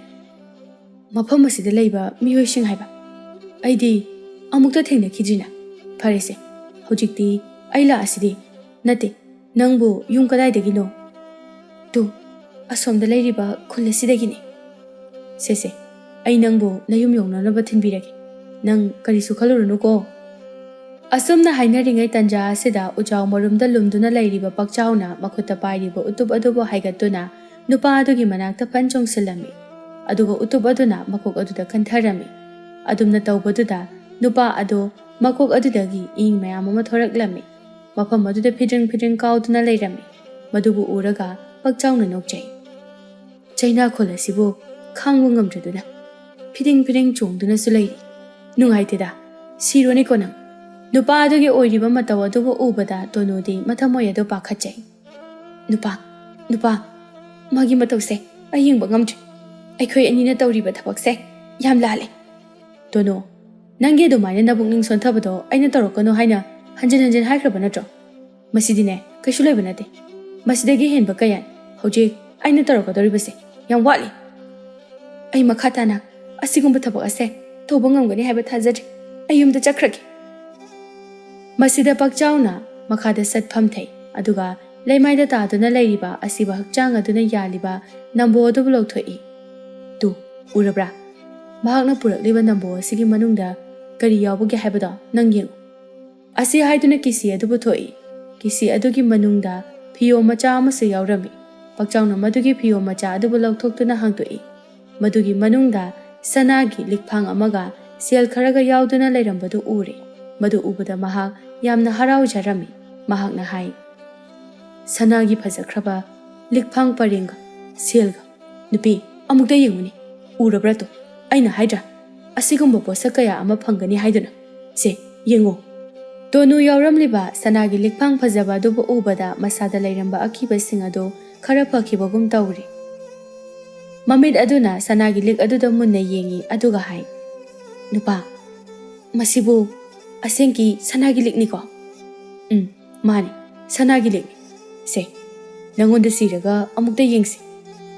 "ꯃꯐꯝ ꯑꯁꯤꯗ ꯂꯩꯕ ꯃꯤꯑꯣꯏꯁꯤꯡ ꯍꯥꯏꯕ? ꯑꯩꯗꯤ ꯑꯃꯨꯛꯇ ꯊꯦꯡꯅꯈꯤꯗ꯭ꯔꯤꯅ꯫ ꯐꯔꯦꯁꯦ, ꯍꯧꯖꯤꯛꯇꯤ ꯑꯩ ꯂꯥꯛꯑꯁꯤꯗꯤ꯫ ꯅꯠꯇꯦ, ꯅꯪꯕꯨ ꯌꯨꯝ ꯀꯗꯥꯏꯗꯒꯤꯅꯣ?" "ꯇꯨ, ꯑꯁꯣꯝꯗ ꯂꯩꯔꯤꯕ ꯈꯨꯜ ꯑꯁꯤꯗꯒꯤꯅꯤ"꯫ "ꯁꯦ ꯁꯦ, ꯑꯩ ꯅꯪꯕꯨ ꯅꯌꯨꯝ ꯌꯧꯅꯅꯕ ꯊꯤꯟꯕꯤꯔꯒꯦ꯫ ꯅꯪ ꯀꯔꯤꯁꯨ ꯈꯜꯂꯨꯔꯅꯨꯀꯣ"꯫ ꯑꯁꯨꯝꯅ ꯍꯥꯏꯅꯔꯤꯉꯩ ꯇꯟꯖꯥ ꯑꯁꯤꯗ ꯎꯖꯥꯎ ꯃꯔꯨꯝꯗ ꯂꯨꯝꯗꯨꯅ ꯂꯩꯔꯤꯕ ꯄꯥꯛꯆꯥꯎꯅ ꯃꯈꯨꯠꯇ ꯄꯥꯏꯔꯤꯕ ꯎꯇꯨꯞ ꯑꯗꯨꯕꯨ ꯍꯥꯏꯒꯠꯇꯨꯅ ꯅꯨꯄꯥ ꯑꯗꯨꯒꯤ ꯃꯅꯥꯛꯇ ꯐꯟ ꯆꯣꯡꯁꯤꯜꯂꯝꯃꯤ꯫ ꯑꯗꯨꯒ ꯎꯇꯨꯞ ꯑꯗꯨꯅ ꯃꯀꯣꯛ ꯑꯗꯨꯗ ꯀꯟꯊꯔꯝꯃꯤ꯫ ꯑꯗꯨꯝꯅ ꯇꯧꯕꯗꯨꯗ ꯅꯨꯄꯥ ꯑꯗꯨ ꯃꯀꯣꯛ ꯑꯗꯨꯗꯒꯤ ꯏ ꯃꯌꯥꯝ ꯑꯃ ꯊꯣꯔꯛꯂꯝꯃꯤ꯫ ꯃꯐꯝ ꯑꯗꯨꯗ ꯐꯤꯗ꯭ꯔꯤꯡ ꯐꯤꯗ꯭ꯔꯤꯡ ꯀꯥꯎꯗꯨꯅ ꯂꯩꯔꯝꯃꯤ꯫ ꯃꯗꯨꯕꯨ ꯎꯔꯒ ꯄꯛꯆꯥꯎꯅ ꯅꯣꯛꯆꯩ꯫ ꯆꯩꯅꯥꯈꯣꯜ ꯑꯁꯤꯕꯨ ꯈꯥꯡꯕ ꯉꯝꯗ꯭ꯔꯗꯨꯅ ꯐꯤꯗꯤꯡ ꯐꯤꯗꯤꯡ ꯆꯣꯡꯗꯨꯅꯁꯨ ꯂꯩꯔꯤ꯫ ꯅꯨꯡꯉꯥꯏꯇꯦꯗ, ꯁꯤꯔꯣꯅꯤꯀꯣ ꯅꯪ꯫ ꯅꯨꯄꯥ ꯑꯗꯨꯒꯤ ꯑꯣꯏꯔꯤꯕ ꯃꯇꯧ ꯑꯗꯨꯕꯨ ꯎꯕꯗ ꯇꯣꯅꯨꯗꯤ ꯃꯊꯃꯣꯏ ꯑꯗꯨ ꯄꯥꯈꯠꯆꯩ꯫ "ꯅꯨꯄꯥ, ꯅꯨꯄꯥ, ꯃꯥꯒꯤ ꯃꯇꯧꯁꯦ ꯑꯩ ꯌꯦꯡꯕ ꯉꯝꯗ꯭ꯔꯦ꯫ ꯑꯩꯈꯣꯏ ꯑꯅꯤꯅ ꯇꯧꯔꯤꯕ ꯊꯕꯛꯁꯦ ꯌꯥꯝ ꯂꯥꯜꯂꯦ꯫ ꯇꯣꯅꯨ, ꯅꯪꯒꯤ ꯑꯗꯨꯃꯥꯏꯅ ꯅꯕꯨꯛꯅꯤꯡ ꯁꯣꯟꯊꯕꯗꯣ ꯑꯩꯅ ꯇꯧꯔꯛꯀꯅꯨ ꯍꯥꯏꯅ ꯍꯟꯖꯤꯟ ꯍꯟꯖꯤꯟ ꯍꯥꯏꯈ꯭ꯔꯕ ꯅꯠꯇ꯭ꯔꯣ? ꯃꯁꯤꯗꯤꯅꯦ, ꯀꯩꯁꯨ ꯂꯩꯕ ꯅꯠꯇꯦ꯫ ꯃꯁꯤꯗꯒꯤ ꯍꯦꯟꯕ ꯀꯌꯥ ꯍꯧꯖꯤꯛ ꯑꯩꯅ ꯇꯧꯔꯛꯀꯗꯧꯔꯤꯕꯁꯦ ꯌꯥꯝ ꯋꯥꯠꯂꯤ꯫ ꯑꯩ ꯃꯈꯥ ꯇꯥꯅ ꯑꯁꯤꯒꯨꯝꯕ ꯊꯕꯛ ꯑꯁꯦ ꯇꯧꯕ ꯉꯝꯒꯅꯤ ꯍꯥꯏꯕ ꯊꯥꯖꯗ꯭ꯔꯦ꯫ ꯑꯩ ꯌꯨꯝꯗ ꯆꯠꯈ꯭ꯔꯒꯦ꯫" ꯃꯁꯤꯗ ꯄꯛꯆꯥꯎꯅ ꯃꯈꯥꯗ ꯆꯠꯐꯝ ꯊꯩ, ꯑꯗꯨꯒ ꯂꯩꯃꯥꯏꯗ ꯇꯥꯗꯨꯅ ꯂꯩꯔꯤꯕ ꯑꯁꯤꯕ ꯍꯛꯆꯥꯡ ꯑꯗꯨꯅ ꯌꯥꯜꯂꯤꯕ ꯅꯝꯕꯣ ꯑꯗꯨꯕꯨ ꯂꯧꯊꯣꯛꯏ꯫ "ꯇꯨ, ꯎꯔꯕ꯭ꯔꯥ? ꯃꯍꯥꯛꯅ ꯄꯨꯔꯛꯂꯤꯕ ꯅꯝꯕꯣ ꯑꯁꯤꯒꯤ ꯃꯅꯨꯡꯗ ꯀꯔꯤ ꯌꯥꯎꯕꯒꯦ ꯍꯥꯏꯕꯗꯣ ꯅꯪ ꯌꯦꯡꯉꯨ꯫" ꯑꯁꯤ ꯍꯥꯏꯗꯨꯅ ꯀꯤꯁꯤ ꯑꯗꯨ ꯄꯨꯊꯣꯛꯏ꯫ ꯀꯤꯁꯤ ꯑꯗꯨꯒꯤ ꯃꯅꯨꯡꯗ ꯐꯤꯌꯣꯝ ꯃꯆꯥ ꯑꯃꯁꯨ ꯌꯥꯎꯔꯝꯃꯤ꯫ ꯄꯛꯆꯥꯎꯅ ꯃꯗꯨꯒꯤ ꯐꯤꯌꯣꯝ ꯃꯆꯥ ꯑꯗꯨꯕꯨ ꯂꯧꯊꯣꯛꯇꯨꯅ ꯍꯥꯡꯗꯣꯛꯏ꯫ ꯃꯗꯨꯒꯤ ꯃꯅꯨꯡꯗ ꯁꯅꯥꯒꯤ ꯂꯤꯛꯐꯥꯡ ꯑꯃꯒ ꯁꯦꯜ ꯈꯔꯒ ꯌꯥꯎꯗꯨꯅ ꯂꯩꯔꯝꯕꯗꯨ ꯎꯔꯦ꯫ ꯃꯗꯨ ꯎꯕꯗ ꯃꯍꯥꯛ ꯌꯥꯝꯅ ꯍꯔꯥꯎꯖꯔꯝꯃꯤ꯫ ꯃꯍꯥꯛꯅ ꯍꯥꯏ, "ꯁꯅꯥꯒꯤ ꯐꯖꯈ꯭ꯔꯕ ꯂꯤꯛꯐꯥꯡ ꯄꯔꯦꯡꯒ ꯁꯦꯜꯒ꯫ ꯅꯨꯄꯤ, ꯑꯃꯨꯛꯇ ꯌꯦꯡꯉꯨꯅꯦ꯫ ꯎꯔꯕ꯭ꯔꯥ ꯇꯣ? ꯑꯩꯅ ꯍꯥꯏꯗ꯭ꯔꯥ? ꯑꯁꯤꯒꯨꯝꯕ ꯄꯣꯠꯁꯛ ꯀꯌꯥ ꯑꯃ ꯐꯪꯒꯅꯤ ꯍꯥꯏꯗꯨꯅ꯫ ꯁꯦ, ꯌꯦꯡꯉꯨ꯫" ꯇꯣꯅꯨ ꯌꯥꯎꯔꯝꯂꯤꯕ ꯁꯅꯥꯒꯤ ꯂꯤꯛꯐꯥꯡ ꯐꯖꯕ ꯑꯗꯨꯕꯨ ꯎꯕꯗ ꯃꯁꯥꯗ ꯂꯩꯔꯝꯕ ꯑꯀꯤꯕꯁꯤꯡ ꯑꯗꯨ ꯈꯔ ꯐꯈꯤꯕꯒꯨꯝ ꯇꯧꯔꯤ꯫ ꯃꯃꯤꯠ ꯑꯗꯨꯅ ꯁꯅꯥꯒꯤ ꯂꯤꯛ ꯑꯗꯨꯗ ꯃꯨꯟꯅ ꯌꯦꯡꯉꯤ, ꯑꯗꯨꯒ ꯍꯥꯏ, "ꯅꯨꯄꯥ, ꯃꯁꯤꯕꯨ ꯑꯁꯦꯡꯀꯤ ꯁꯅꯥꯒꯤ ꯂꯤꯛꯅꯤꯀꯣ?" "ꯎꯝ, ꯃꯥꯅꯤ, ꯁꯅꯥꯒꯤ ꯂꯤꯛꯅꯤ꯫ ꯁꯦ, ꯅꯪꯉꯣꯟꯗ ꯁꯤꯔꯒ ꯑꯃꯨꯛꯇ ꯌꯦꯡꯁꯤ꯫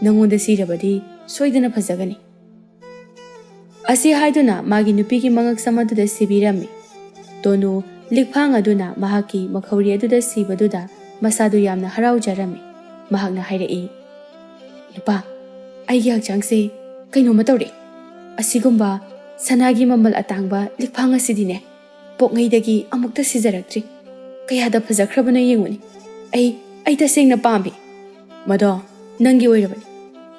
ꯅꯪꯉꯣꯟꯗ ꯁꯤꯔꯕꯗꯤ ꯁꯣꯏꯗꯅ ꯐꯖꯒꯅꯤ꯫" ꯑꯁꯤ ꯍꯥꯏꯗꯨꯅ ꯃꯥꯒꯤ ꯅꯨꯄꯤꯒꯤ ꯃꯉꯛꯁꯝ ꯑꯗꯨꯗ ꯁꯤꯕꯤꯔꯝꯃꯤ꯫ ꯇꯣꯅꯨ ꯂꯤꯛꯐꯥꯡ ꯑꯗꯨꯅ ꯃꯍꯥꯛꯀꯤ ꯃꯈꯧꯔꯤ ꯑꯗꯨꯗ ꯁꯤꯕꯗꯨꯗ ꯃꯁꯥꯗꯨ ꯌꯥꯝꯅ ꯍꯔꯥꯎꯖꯔꯝꯃꯤ꯫ ꯃꯍꯥꯛꯅ ꯍꯥꯏꯔꯛꯏ, "ꯅꯨꯄꯥ, ꯑꯩꯒꯤ ꯍꯛꯆꯥꯡꯁꯦ ꯀꯩꯅꯣꯝꯃ ꯇꯧꯔꯦ꯫ ꯑꯁꯤꯒꯨꯝꯕ ꯁꯅꯥꯒꯤ ꯃꯃꯜ ꯑꯇꯥꯡꯕ ꯂꯤꯛꯐꯥꯡ ꯑꯁꯤꯗꯤꯅꯦ, ꯄꯣꯛꯉꯩꯗꯒꯤ ꯑꯃꯨꯛꯇ ꯁꯤꯖꯔꯛꯇ꯭ꯔꯤ꯫ ꯀꯌꯥꯗ ꯐꯖꯈ꯭ꯔꯕꯅꯣ ꯌꯦꯡꯉꯨꯅꯦ꯫ ꯑꯩ, ꯑꯩ ꯇꯁꯦꯡꯅ ꯄꯥꯝꯃꯤ꯫ ꯃꯗꯣ ꯅꯪꯒꯤ ꯑꯣꯏꯔꯕꯅꯤ꯫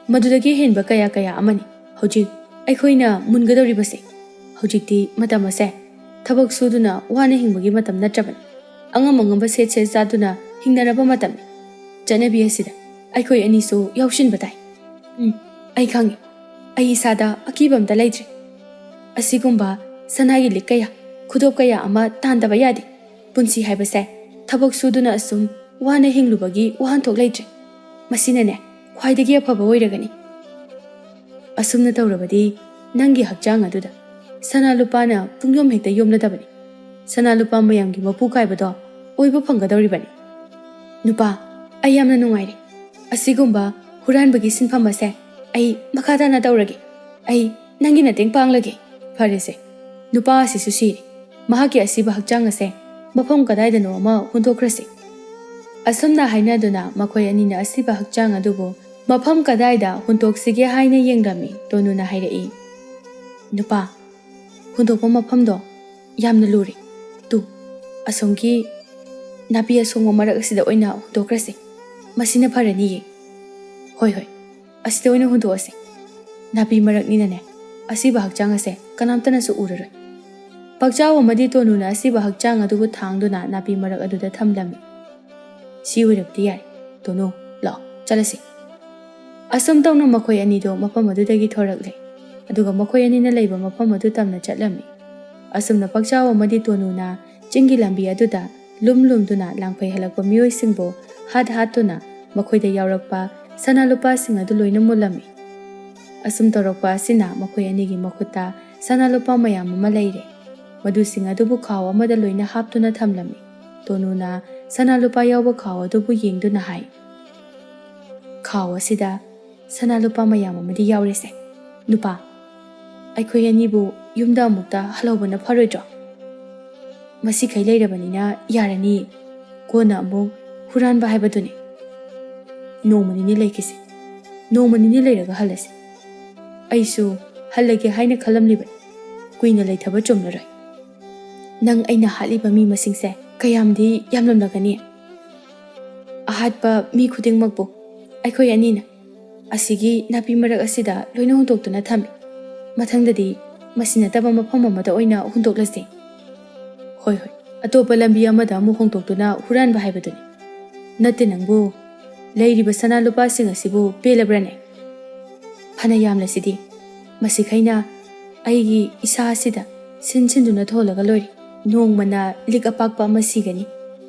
ꯃꯗꯨꯗꯒꯤ ꯍꯦꯟꯕ ꯀꯌꯥ ꯀꯌꯥ ꯑꯃꯅꯤ꯫ ꯍꯧꯖꯤꯛ ꯑꯩꯈꯣꯏꯅ ꯃꯨꯟꯒꯗꯧꯔꯤꯕꯁꯦ꯫ ꯍꯧꯖꯤꯛꯇꯤ ꯃꯇꯝ ꯑꯁꯦ ꯊꯕꯛ ꯁꯨꯗꯨꯅ ꯋꯥꯅ ꯍꯤꯡꯕꯒꯤ ꯃꯇꯝ ꯅꯠꯇ꯭ꯔꯕꯅꯤ꯫ ꯑꯉꯝ ꯑꯉꯝꯕ ꯁꯦꯠ ꯁꯦꯠ ꯆꯥꯗꯨꯅ ꯍꯤꯡꯅꯔꯕ ꯃꯇꯝꯅꯤ꯫ ꯆꯠꯅꯕꯤ ꯑꯁꯤꯗ ꯑꯩꯈꯣꯏ ꯑꯅꯤꯁꯨ ꯌꯥꯎꯁꯤꯟꯕ ꯇꯥꯏ꯫ ꯎꯝ, ꯑꯩ ꯈꯪꯉꯤ꯫ ꯑꯩ ꯏꯁꯥꯗ ꯑꯀꯤꯕ ꯑꯝꯇ ꯂꯩꯇ꯭ꯔꯦ꯫ ꯑꯁꯤꯒꯨꯝꯕ ꯁꯅꯥꯒꯤ ꯂꯤꯛ ꯀꯌꯥ, ꯈꯨꯗꯣꯞ ꯀꯌꯥ ꯑꯃ ꯇꯥꯟꯗꯕ ꯌꯥꯗꯦ꯫ ꯄꯨꯟꯁꯤ ꯍꯥꯏꯕꯁꯦ ꯊꯕꯛ ꯁꯨꯗꯨꯅ ꯑꯁꯨꯝ ꯋꯥꯅ ꯍꯤꯡꯂꯨꯕꯒꯤ ꯋꯥꯍꯟꯊꯣꯛ ꯂꯩꯇ꯭ꯔꯦ꯫ ꯃꯁꯤꯅꯅꯦ ꯈ꯭ꯋꯥꯏꯗꯒꯤ ꯑꯐꯕ ꯑꯣꯏꯔꯒꯅꯤ꯫ ꯑꯁꯨꯝꯅ ꯇꯧꯔꯕꯗꯤ ꯅꯪꯒꯤ ꯍꯛꯆꯥꯡ ꯑꯗꯨꯗ ꯁꯅꯥ ꯂꯨꯄꯥꯅ ꯄꯨꯡꯌꯣꯝ ꯍꯦꯛꯇ ꯌꯣꯝꯂꯗꯕꯅꯤ꯫ ꯁꯅꯥ ꯂꯨꯄꯥ ꯃꯌꯥꯝꯒꯤ ꯃꯄꯨ ꯀꯥꯏꯕꯗꯣ ꯑꯣꯏꯕ ꯐꯪꯒꯗꯧꯔꯤꯕꯅꯤ꯫ ꯅꯨꯄꯥ, ꯑꯩ ꯌꯥꯝꯅ ꯅꯨꯡꯉꯥꯏꯔꯦ꯫ ꯑꯁꯤꯒꯨꯝꯕ ꯍꯨꯔꯥꯟꯕꯒꯤ ꯁꯤꯟꯐꯝ ꯑꯁꯦ ꯑꯩ ꯃꯈꯥ ꯇꯥꯅ ꯇꯧꯔꯒꯦ꯫ ꯑꯩ ꯅꯪꯒꯤ ꯃꯇꯦꯡ ꯄꯥꯡꯂꯒꯦ꯫ ꯐꯔꯦꯁꯦ, ꯅꯨꯄꯥ ꯑꯁꯤꯁꯨ ꯁꯤꯔꯦ꯫ ꯃꯍꯥꯛꯀꯤ ꯑꯁꯤꯕ ꯍꯛꯆꯥꯡ ꯑꯁꯦ ꯃꯐꯝ ꯀꯗꯥꯏꯗꯅꯣ ꯑꯃ ꯍꯨꯟꯗꯣꯛꯈ꯭ꯔꯁꯤ꯫ ꯑꯁꯨꯝꯅ ꯍꯥꯏꯅꯗꯨꯅ ꯃꯈꯣꯏ ꯑꯅꯤꯅ ꯑꯁꯤꯕ ꯍꯛꯆꯥꯡ ꯑꯗꯨꯕꯨ ꯃꯐꯝ ꯀꯗꯥꯏꯗ ꯍꯨꯟꯗꯣꯛꯁꯤꯒꯦ ꯍꯥꯏꯅ ꯌꯦꯡꯂꯝꯃꯤ꯫ ꯇꯣꯅꯨꯅ ꯍꯥꯏꯔꯛꯏ, "ꯅꯨꯄꯥ, ꯍꯨꯟꯗꯣꯛꯄ ꯃꯐꯝꯗꯣ ꯌꯥꯝꯅ ꯂꯨꯔꯦ꯫ ꯇꯨ, ꯑꯁꯣꯝꯒꯤ ꯅꯥꯄꯤ ꯑꯁꯣꯡꯕ ꯃꯔꯛ ꯑꯁꯤꯗ ꯑꯣꯏꯅ ꯍꯨꯟꯗꯣꯛꯈ꯭ꯔꯁꯤ꯫ ꯃꯁꯤꯅ ꯐꯔꯅꯤꯌꯦ꯫" "ꯍꯣꯏ, ꯍꯣꯏ, ꯑꯁꯤꯗ ꯑꯣꯏꯅ ꯍꯨꯟꯗꯣꯛꯑꯁꯤ꯫ ꯅꯥꯄꯤ ꯃꯔꯛꯅꯤꯅꯅꯦ, ꯑꯁꯤꯕ ꯍꯛꯆꯥꯡ ꯑꯁꯦ ꯀꯅꯥꯝꯇꯅꯁꯨ ꯎꯔꯔꯣꯏ꯫" ꯄꯥꯛꯆꯥꯎ ꯑꯃꯗꯤ ꯇꯣꯅꯨꯅ ꯑꯁꯤꯕ ꯍꯛꯆꯥꯡ ꯑꯗꯨꯕꯨ ꯊꯥꯡꯗꯨꯅ ꯅꯥꯄꯤ ꯃꯔꯛ ꯑꯗꯨꯗ ꯊꯝꯂꯝꯃꯤ꯫ "ꯁꯤ ꯑꯣꯏꯔꯕꯗꯤ ꯌꯥꯔꯦ꯫ ꯇꯣꯅꯨ, ꯂꯥꯛꯑꯣ, ꯆꯠꯂꯁꯤ꯫" ꯑꯁꯨꯝ ꯇꯧꯅ ꯃꯈꯣꯏ ꯑꯅꯤꯗꯣ ꯃꯐꯝ ꯑꯗꯨꯗꯒꯤ ꯊꯣꯔꯛꯂꯦ꯫ ꯑꯗꯨꯒ ꯃꯈꯣꯏ ꯑꯅꯤꯅ ꯂꯩꯕ ꯃꯐꯝ ꯑꯗꯨ ꯇꯝꯅ ꯆꯠꯂꯝꯃꯤ꯫ ꯑꯁꯨꯝꯅ ꯄꯥꯛꯆꯥꯎ ꯑꯃꯗꯤ ꯇꯣꯅꯨꯅ ꯆꯤꯡꯒꯤ ꯂꯝꯕꯤ ꯑꯗꯨꯗ ꯂꯨꯝ ꯂꯨꯝꯗꯨꯅ ꯂꯥꯡꯐꯩ ꯍꯜꯂꯛꯄ ꯃꯤꯑꯣꯏꯁꯤꯡꯕꯨ ꯍꯥꯠ ꯍꯥꯠꯇꯨꯅ ꯃꯈꯣꯏꯗ ꯌꯥꯎꯔꯛꯄ ꯁꯅꯥ ꯂꯨꯄꯥꯁꯤꯡ ꯑꯗꯨ ꯂꯣꯏꯅ ꯃꯨꯜꯂꯝꯃꯤ꯫ ꯑꯁꯨꯝ ꯇꯧꯔꯛꯄ ꯑꯁꯤꯅ ꯃꯈꯣꯏ ꯑꯅꯤꯒꯤ ꯃꯈꯨꯠꯇ ꯁꯅꯥ ꯂꯨꯄꯥ ꯃꯌꯥꯝ ꯑꯃ ꯂꯩꯔꯦ꯫ ꯃꯗꯨꯁꯤꯡ ꯑꯗꯨꯕꯨ ꯈꯥꯎ ꯑꯃꯗ ꯂꯣꯏꯅ ꯍꯥꯞꯇꯨꯅ ꯊꯝꯂꯝꯃꯤ꯫ ꯇꯣꯅꯨꯅ ꯁꯅꯥ ꯂꯨꯄꯥ ꯌꯥꯎꯕ ꯈꯥꯎ ꯑꯗꯨꯕꯨ ꯌꯦꯡꯗꯨꯅ ꯍꯥꯏ, "ꯈꯥꯎ ꯑꯁꯤꯗ ꯁꯅꯥ ꯂꯨꯄꯥ ꯃꯌꯥꯝ ꯑꯃꯗꯤ ꯌꯥꯎꯔꯦꯁꯦ꯫ ꯅꯨꯄꯥ, ꯑꯩꯈꯣꯏ ꯑꯅꯤꯕꯨ ꯌꯨꯝꯗ ꯑꯃꯨꯛꯇ ꯍꯜꯍꯧꯕꯅ ꯐꯔꯣꯏꯗ꯭ꯔꯣ? ꯃꯁꯤꯈꯩ ꯂꯩꯔꯕꯅꯤꯅ ꯌꯥꯔꯅꯤ꯫ ꯀꯣꯟꯅ ꯑꯃꯨꯛ ꯍꯨꯔꯥꯟꯕ ꯍꯥꯏꯕꯗꯨꯅꯤ꯫ ꯅꯣꯡꯃ ꯅꯤꯅꯤ ꯂꯩꯈꯤꯁꯦ꯫ ꯅꯣꯡꯃ ꯅꯤꯅꯤ ꯂꯩꯔꯒ ꯍꯜꯂꯁꯤ꯫ ꯑꯩꯁꯨ ꯍꯜꯂꯒꯦ ꯍꯥꯏꯅ ꯈꯜꯂꯝꯂꯤꯕꯅꯤ꯫ ꯀꯨꯏꯅ ꯂꯩꯊꯕ ꯆꯨꯝꯂꯔꯣꯏ꯫ ꯅꯪ ꯑꯩꯅ ꯍꯥꯠꯂꯤꯕ ꯃꯤ ꯃꯁꯤꯡꯁꯦ ꯀꯌꯥꯝꯗꯤ ꯌꯥꯝꯂꯝꯂꯒꯅꯤ? ꯑꯍꯥꯠꯄ ꯃꯤ ꯈꯨꯗꯤꯡꯃꯛꯄꯨ ꯑꯩꯈꯣꯏ ꯑꯅꯤꯅ ꯑꯁꯤꯒꯤ ꯅꯥꯄꯤ ꯃꯔꯛ ꯑꯁꯤꯗ ꯂꯣꯏꯅ ꯍꯨꯟꯗꯣꯛꯇꯨꯅ ꯊꯝꯃꯤ꯫ ꯃꯊꯪꯗꯗꯤ ꯃꯁꯤ ꯅꯠꯇꯕ ꯃꯐꯝ ꯑꯃꯗ ꯑꯣꯏꯅ ꯍꯨꯟꯗꯣꯛꯂꯁꯤ꯫" "ꯍꯣꯏ, ꯍꯣꯏ, ꯑꯇꯣꯞꯄ ꯂꯝꯕꯤ ꯑꯃꯗ ꯑꯃꯨꯛ ꯍꯣꯡꯗꯣꯛꯇꯨꯅ ꯍꯨꯔꯥꯟꯕ ꯍꯥꯏꯕꯗꯨꯅꯤ꯫ ꯅꯠꯇꯦ, ꯅꯪꯕꯨ ꯂꯩꯔꯤꯕ ꯁꯅꯥ ꯂꯨꯄꯥꯁꯤꯡ ꯑꯁꯤꯕꯨ ꯄꯦꯜꯂꯕ꯭ꯔꯅꯦ? ꯐꯅ ꯌꯥꯝꯂꯁꯤꯗꯤ, ꯃꯁꯤꯈꯩꯅ ꯑꯩꯒꯤ ꯏꯁꯥ ꯑꯁꯤꯗ ꯁꯤꯟ ꯁꯤꯟꯗꯨꯅ ꯊꯣꯜꯂꯒ ꯂꯣꯏꯔꯦ꯫ ꯅꯣꯡꯃꯅ ꯂꯤꯛ ꯑꯄꯥꯛꯄ ꯑꯃ ꯁꯤꯒꯅꯤ,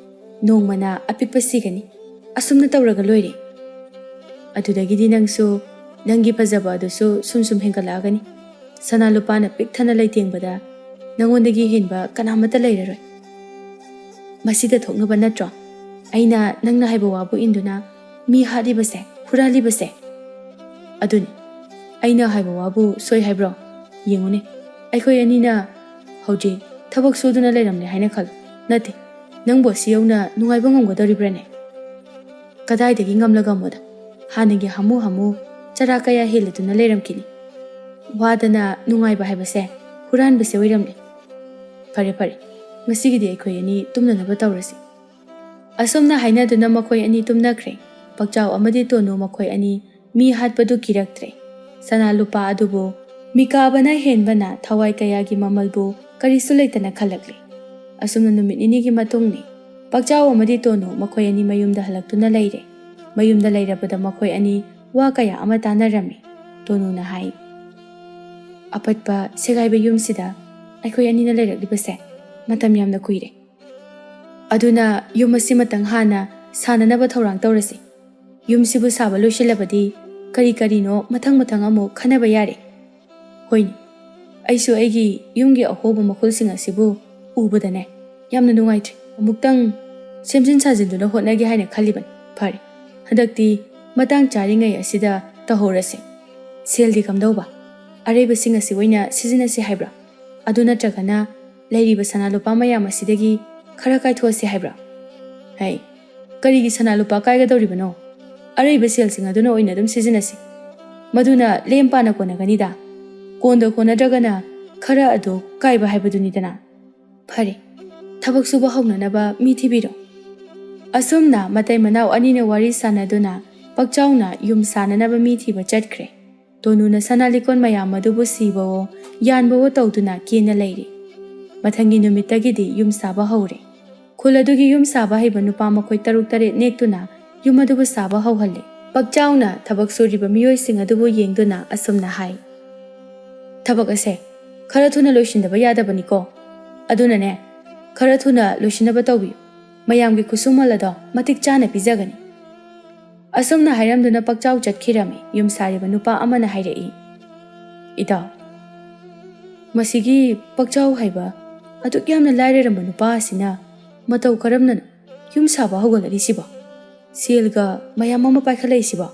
ꯅꯣꯡꯃꯅ ꯑꯄꯤꯛꯄ ꯁꯤꯒꯅꯤ, ꯑꯁꯨꯝꯅ ꯇꯧꯔꯒ ꯂꯣꯏꯔꯦ꯫ ꯑꯗꯨꯗꯒꯤꯗꯤ ꯅꯪꯁꯨ ꯅꯪꯒꯤ ꯐꯖꯕ ꯑꯗꯨꯁꯨ ꯁꯨꯝ ꯁꯨꯝ ꯍꯦꯟꯒꯠꯂꯛꯑꯒꯅꯤ꯫ ꯁꯅꯥ ꯂꯨꯄꯥꯅ ꯄꯤꯛ ꯊꯟꯅ ꯂꯩꯇꯦꯡꯕꯗ ꯅꯪꯉꯣꯟꯗꯒꯤ ꯍꯦꯟꯕ ꯀꯅꯥꯃꯠꯇ ꯂꯩꯔꯔꯣꯏ꯫ ꯃꯁꯤꯗ ꯊꯣꯛꯅꯕ ꯅꯠꯇ꯭ꯔꯣ ꯑꯩꯅ ꯅꯪꯅ ꯍꯥꯏꯕ ꯋꯥꯕꯨ ꯏꯟꯗꯨꯅ ꯃꯤ ꯍꯥꯠꯂꯤꯕꯁꯦ, ꯍꯨꯔꯥꯜꯂꯤꯕꯁꯦ? ꯑꯗꯨꯅꯤ, ꯑꯩꯅ ꯍꯥꯏꯕ ꯋꯥꯕꯨ ꯁꯣꯏ ꯍꯥꯏꯕ꯭ꯔꯣ? ꯌꯦꯡꯉꯨꯅꯦ, ꯑꯩꯈꯣꯏ ꯑꯅꯤꯅ ꯍꯧꯖꯤꯛ ꯊꯕꯛ ꯁꯨꯗꯨꯅ ꯂꯩꯔꯝꯂꯦ ꯍꯥꯏꯅ ꯈꯜꯂꯨ꯫ ꯅꯠꯇꯦ, ꯅꯪꯕꯨ ꯑꯁꯤ ꯌꯧꯅ ꯅꯨꯡꯉꯥꯏꯕ ꯉꯝꯒꯗꯧꯔꯤꯕ꯭ꯔꯅꯦ? ꯀꯗꯥꯏꯗꯒꯤ ꯉꯝꯂꯒ ꯑꯃꯨꯛ ꯍꯥꯟꯅꯒꯤ ꯍꯥꯃꯨ ꯍꯥꯃꯨ ꯆꯔꯥ ꯀꯌꯥ ꯍꯦꯜꯂꯗꯨꯅ ꯂꯩꯔꯝꯈꯤꯅꯤ꯫ ꯋꯥꯗꯅ ꯅꯨꯡꯉꯥꯏꯕ ꯍꯥꯏꯕꯁꯦ ꯍꯨꯔꯥꯟꯕꯁꯦ ꯑꯣꯏꯔꯝꯂꯦ꯫ ꯐꯔꯦ ꯐꯔꯦ, ꯉꯁꯤꯒꯤꯗꯤ ꯑꯩꯈꯣꯏ ꯑꯅꯤ ꯇꯨꯝꯅꯅꯕ ꯇꯧꯔꯁꯤ꯫ ꯑꯁꯨꯝꯅ ꯍꯥꯏꯅꯗꯨꯅ ꯃꯈꯣꯏ ꯑꯅꯤ ꯇꯨꯝꯅꯈ꯭ꯔꯦ꯫ ꯄꯛꯆꯥꯎ ꯑꯃꯗꯤ ꯇꯣꯅꯨ ꯃꯈꯣꯏ ꯑꯅꯤ ꯃꯤ ꯍꯥꯠꯄꯗꯨ ꯀꯤꯔꯛꯇ꯭ꯔꯦ꯫ ꯁꯅꯥ ꯂꯨꯄꯥ ꯑꯗꯨꯕꯨ ꯃꯤꯀꯥꯕꯅ ꯍꯦꯟꯕꯅ ꯊꯋꯥꯏ ꯀꯌꯥꯒꯤ ꯃꯃꯜꯕꯨ ꯀꯔꯤꯁꯨ ꯂꯩꯇꯅ ꯈꯜꯂꯛꯂꯦ꯫ ꯑꯁꯨꯝꯅ ꯅꯨꯃꯤꯠ ꯅꯤꯅꯤꯒꯤ ꯃꯇꯨꯡꯅꯤ꯫ ꯄꯛꯆꯥꯎ ꯑꯃꯗꯤ ꯇꯣꯅꯨ ꯃꯈꯣꯏ ꯑꯅꯤ ꯃꯌꯨꯝꯗ ꯍꯜꯂꯛꯇꯨꯅ ꯂꯩꯔꯦ꯫ ꯃꯌꯨꯝꯗ ꯂꯩꯔꯕꯗ ꯃꯈꯣꯏ ꯑꯅꯤ ꯋꯥ ꯀꯌꯥ ꯑꯃ ꯇꯥꯟꯅꯔꯝꯃꯤ꯫ ꯇꯣꯅꯨꯅ ꯍꯥꯏ, "ꯑꯄꯠꯄ ꯁꯦꯒꯥꯏꯕ ꯌꯨꯝꯁꯤꯗ ꯑꯩꯈꯣꯏ ꯑꯅꯤꯅ ꯂꯩꯔꯛꯂꯤꯕꯁꯦ ꯃꯇꯝ ꯌꯥꯝꯅ ꯀꯨꯏꯔꯦ꯫ ꯑꯗꯨꯅ ꯌꯨꯝ ꯑꯁꯤꯃꯇꯪ ꯍꯥꯟꯅ ꯁꯥꯅꯅꯕ ꯊꯧꯔꯥꯡ ꯇꯧꯔꯁꯤ꯫ ꯌꯨꯝꯁꯤꯕꯨ ꯁꯥꯕ ꯂꯣꯏꯁꯤꯜꯂꯕꯗꯤ ꯀꯔꯤ ꯀꯔꯤꯅꯣ ꯃꯊꯪ ꯃꯊꯪ ꯑꯃꯨꯛ ꯈꯟꯅꯕ ꯌꯥꯔꯦ꯫ ꯍꯣꯏꯅꯦ, ꯑꯩꯁꯨ ꯑꯩꯒꯤ ꯌꯨꯝꯒꯤ ꯑꯍꯣꯕ ꯃꯈꯨꯜꯁꯤꯡ ꯑꯁꯤꯕꯨ ꯎꯕꯗꯅꯦ ꯌꯥꯝꯅ ꯅꯨꯡꯉꯥꯏꯇ꯭ꯔꯦ꯫ ꯑꯃꯨꯛꯇꯪ ꯁꯦꯝꯖꯤꯟ ꯁꯥꯖꯤꯟꯗꯨꯅ ꯍꯣꯠꯅꯒꯦ ꯍꯥꯏꯅ ꯈꯜꯂꯤꯕꯅꯤ꯫ ꯐꯔꯦ, ꯍꯟꯗꯛꯇꯤ ꯃꯇꯥꯡ ꯆꯥꯔꯤꯉꯩ ꯑꯁꯤꯗ ꯇꯧꯍꯧꯔꯁꯦ꯫ ꯁꯦꯜꯗꯤ ꯀꯝꯗꯧꯕ? ꯑꯔꯩꯕꯁꯤꯡ ꯑꯁꯤ ꯑꯣꯏꯅ ꯁꯤꯖꯤꯟꯅꯁꯤ ꯍꯥꯏꯕ꯭ꯔꯥ? ꯑꯗꯨ ꯅꯠꯇ꯭ꯔꯒꯅ ꯂꯩꯔꯤꯕ ꯁꯅꯥ ꯂꯨꯄꯥ ꯃꯌꯥꯝ ꯑꯁꯤꯗꯒꯤ ꯈꯔ ꯀꯥꯏꯊꯣꯛꯑꯁꯤ ꯍꯥꯏꯕ꯭ꯔꯥ?" "ꯍꯩ, ꯀꯔꯤꯒꯤ ꯁꯅꯥ ꯂꯨꯄꯥ ꯀꯥꯏꯒꯗꯧꯔꯤꯕꯅꯣ? ꯑꯔꯩꯕ ꯁꯦꯜꯁꯤꯡ ꯑꯗꯨꯅ ꯑꯣꯏꯅ ꯑꯗꯨꯝ ꯁꯤꯖꯤꯟꯅꯁꯤ꯫ ꯃꯗꯨꯅ ꯂꯦꯝ ꯄꯥꯅ ꯀꯣꯟꯅꯒꯅꯤꯗ꯫ ꯀꯣꯟꯗ ꯀꯣꯟꯅꯗ꯭ꯔꯒꯅ ꯈꯔ ꯑꯗꯨ ꯀꯥꯏꯕ ꯍꯥꯏꯕꯗꯨꯅꯤꯗꯅ꯫ ꯐꯔꯦ, ꯊꯕꯛ ꯁꯨꯕ ꯍꯧꯅꯅꯕ ꯃꯤ ꯊꯤꯕꯤꯔꯣ꯫" ꯑꯁꯨꯝꯅ ꯃꯇꯩ ꯃꯅꯥꯎ ꯑꯅꯤꯅ ꯋꯥꯔꯤ ꯁꯥꯅꯗꯨꯅ ꯄꯛꯆꯥꯎꯅ ꯌꯨꯝ ꯁꯥꯅꯅꯕ ꯃꯤ ꯊꯤꯕ ꯆꯠꯈ꯭ꯔꯦ꯫ ꯇꯣꯅꯨꯅ ꯁꯅꯥ ꯂꯤꯛꯀꯣꯟ ꯃꯌꯥꯝ ꯑꯗꯨꯕꯨ ꯁꯤꯕꯋꯣ ꯌꯥꯟꯕꯋꯣ ꯇꯧꯗꯨꯅ ꯀꯦꯅ ꯂꯩꯔꯤ꯫ ꯃꯊꯪꯒꯤ ꯅꯨꯃꯤꯠꯇꯒꯤꯗꯤ ꯌꯨꯝ ꯁꯥꯕ ꯍꯧꯔꯦ꯫ ꯈꯨꯜ ꯑꯗꯨꯒꯤ ꯌꯨꯝ ꯁꯥꯕ ꯍꯩꯕ ꯅꯨꯄꯥ ꯃꯈꯣꯏ ꯇꯔꯨꯛ ꯇꯔꯦꯠ ꯅꯦꯛꯇꯨꯅ ꯌꯨꯝ ꯑꯗꯨꯕꯨ ꯁꯥꯕ ꯍꯧꯍꯜꯂꯤ꯫ ꯄꯛꯆꯥꯎꯅ ꯊꯕꯛ ꯁꯨꯔꯤꯕ ꯃꯤꯑꯣꯏꯁꯤꯡ ꯑꯗꯨꯕꯨ ꯌꯦꯡꯗꯨꯅ ꯑꯁꯨꯝꯅ ꯍꯥꯏ, "ꯊꯕꯛ ꯑꯁꯦ ꯈꯔ ꯊꯨꯅ ꯂꯣꯏꯁꯤꯟꯗꯕ ꯌꯥꯗꯕꯅꯤꯀꯣ꯫ ꯑꯗꯨꯅꯅꯦ, ꯈꯔ ꯊꯨꯅ ꯂꯣꯏꯁꯤꯟꯅꯕ ꯇꯧꯕꯤꯌꯨ꯫ ꯃꯌꯥꯝꯒꯤ ꯈꯨꯠꯁꯨꯃꯜ ꯑꯗꯣ ꯃꯇꯤꯛ ꯆꯥꯅ ꯄꯤꯖꯒꯅꯤ"꯫ ꯑꯁꯨꯝꯅ ꯍꯥꯏꯔꯝꯗꯨꯅ ꯄꯛꯆꯥꯎ ꯆꯠꯈꯤꯔꯝꯃꯤ꯫ ꯌꯨꯝ ꯁꯥꯔꯤꯕ ꯅꯨꯄꯥ ꯑꯃꯅ ꯍꯥꯏꯔꯛꯏ, "ꯏꯇꯥꯎ, ꯃꯁꯤꯒꯤ ꯄꯛꯆꯥꯎ ꯍꯥꯏꯕ ꯑꯗꯨꯛ ꯌꯥꯝꯅ ꯂꯥꯏꯔꯔꯝꯕ ꯅꯨꯄꯥ ꯑꯁꯤꯅ ꯃꯇꯧ ꯀꯔꯝꯅꯅꯣ ꯌꯨꯝ ꯁꯥꯕ ꯍꯧꯒꯠꯂꯛꯂꯤꯁꯤꯕꯣ? ꯁꯦꯜꯒ ꯃꯌꯥꯝ ꯑꯃ ꯄꯥꯏꯈꯠꯂꯛꯏꯁꯤꯕꯣ?"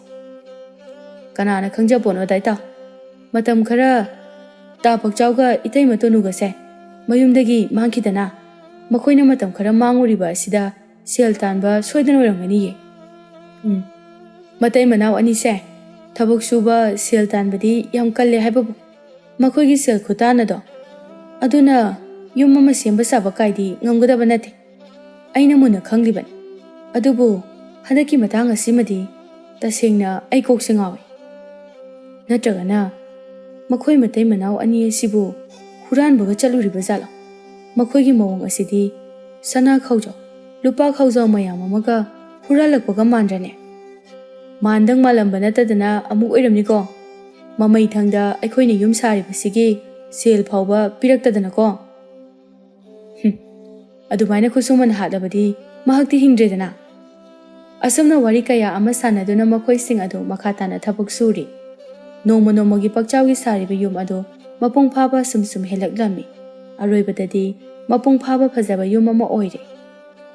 "ꯀꯅꯥꯅ ꯈꯪꯖꯄꯣꯠꯅꯣꯗ ꯏꯇꯥꯎ꯫ ꯃꯇꯝ ꯈꯔ ꯇꯥ ꯄꯛꯆꯥꯎꯒ ꯏꯇꯩꯃ ꯇꯣꯅꯨꯒꯁꯦ ꯃꯌꯨꯝꯗꯒꯤ ꯃꯥꯡꯈꯤꯗꯅ, ꯃꯈꯣꯏꯅ ꯃꯇꯝ ꯈꯔ ꯃꯥꯡꯉꯨꯔꯤꯕ ꯑꯁꯤꯗ ꯁꯦꯜ ꯇꯥꯟꯕ ꯁꯣꯏꯗꯅ ꯑꯣꯏꯔꯝꯒꯅꯤꯌꯦ꯫ ꯎꯝ, ꯃꯇꯩ ꯃꯅꯥꯎ ꯑꯅꯤꯁꯦ ꯊꯕꯛ ꯁꯨꯕ, ꯁꯦꯜ ꯇꯥꯟꯕꯗꯤ ꯌꯥꯝ ꯀꯜꯂꯦ ꯍꯥꯏꯕꯕꯨ, ꯃꯈꯣꯏꯒꯤ ꯁꯦꯜ ꯈꯨꯇꯥꯟ ꯑꯗꯣ ꯑꯗꯨꯅ ꯌꯨꯝ ꯑꯃ ꯁꯦꯝꯕ ꯁꯥꯕ ꯀꯥꯏꯗꯤ ꯉꯝꯒꯗꯕ ꯅꯠꯇꯦ꯫ ꯑꯩꯅ ꯃꯨꯟꯅ ꯈꯪꯂꯤꯕꯅꯤ꯫ ꯑꯗꯨꯕꯨ ꯍꯟꯗꯛꯀꯤ ꯃꯇꯥꯡ ꯑꯁꯤꯃꯗꯤ ꯇꯁꯦꯡꯅ ꯑꯩ ꯀꯣꯛꯁꯦ ꯉꯥꯎꯏ꯫ ꯅꯠꯇ꯭ꯔꯒꯅ ꯃꯈꯣꯏ ꯃꯇꯩ ꯃꯅꯥꯎ ꯑꯅꯤ ꯑꯁꯤꯕꯨ ꯍꯨꯔꯥꯟꯕꯒ ꯆꯠꯂꯨꯔꯤꯕ ꯖꯥꯠꯂꯣ? ꯃꯈꯣꯏꯒꯤ ꯃꯑꯣꯡ ꯑꯁꯤꯗꯤ ꯁꯅꯥ ꯈꯥꯎꯖꯥꯎ, ꯂꯨꯄꯥ ꯈꯥꯎꯖꯥꯎ ꯃꯌꯥꯝ ꯑꯃꯒ ꯍꯨꯔꯥꯜꯂꯛꯄꯒ ꯃꯥꯟꯗ꯭ꯔꯅꯦ? ꯃꯥꯟꯗꯪ ꯃꯥꯜꯂꯝꯕ ꯅꯠꯇꯗꯅ ꯑꯃꯨꯛ ꯑꯣꯏꯔꯝꯅꯤꯀꯣ꯫ ꯃꯃꯩ ꯊꯪꯗ ꯑꯩꯈꯣꯏꯅ ꯌꯨꯝ ꯁꯥꯔꯤꯕꯁꯤꯒꯤ ꯁꯦꯜ ꯐꯥꯎꯕ ꯄꯤꯔꯛꯇꯗꯅꯀꯣ꯫ ꯍꯨꯝ, ꯑꯗꯨꯃꯥꯏꯅ ꯈꯨꯠꯁꯨꯃꯟ ꯍꯥꯠꯂꯕꯗꯤ ꯃꯍꯥꯛꯇꯤ ꯍꯤꯡꯗ꯭ꯔꯦꯗꯅ꯫ ꯑꯁꯨꯝꯅ ꯋꯥꯔꯤ ꯀꯌꯥ ꯑꯃ ꯁꯥꯟꯅꯗꯨꯅ ꯃꯈꯣꯏꯁꯤꯡ ꯑꯗꯨ ꯃꯈꯥ ꯇꯥꯅ ꯊꯕꯛ ꯁꯨꯔꯤ꯫ ꯅꯣꯡꯃ ꯅꯣꯡꯃꯒꯤ ꯄꯛꯆꯥꯎꯒꯤ ꯁꯥꯔꯤꯕ ꯌꯨꯝ ꯑꯗꯨ ꯃꯄꯨꯡ ꯐꯥꯕ ꯁꯨꯝ ꯁꯨꯝ ꯍꯦꯜꯂꯛꯂꯝꯃꯤ꯫ ꯑꯔꯣꯏꯕꯗꯗꯤ ꯃꯄꯨꯡ ꯐꯥꯕ ꯐꯖꯕ ꯌꯨꯝ ꯑꯃ ꯑꯣꯏꯔꯦ꯫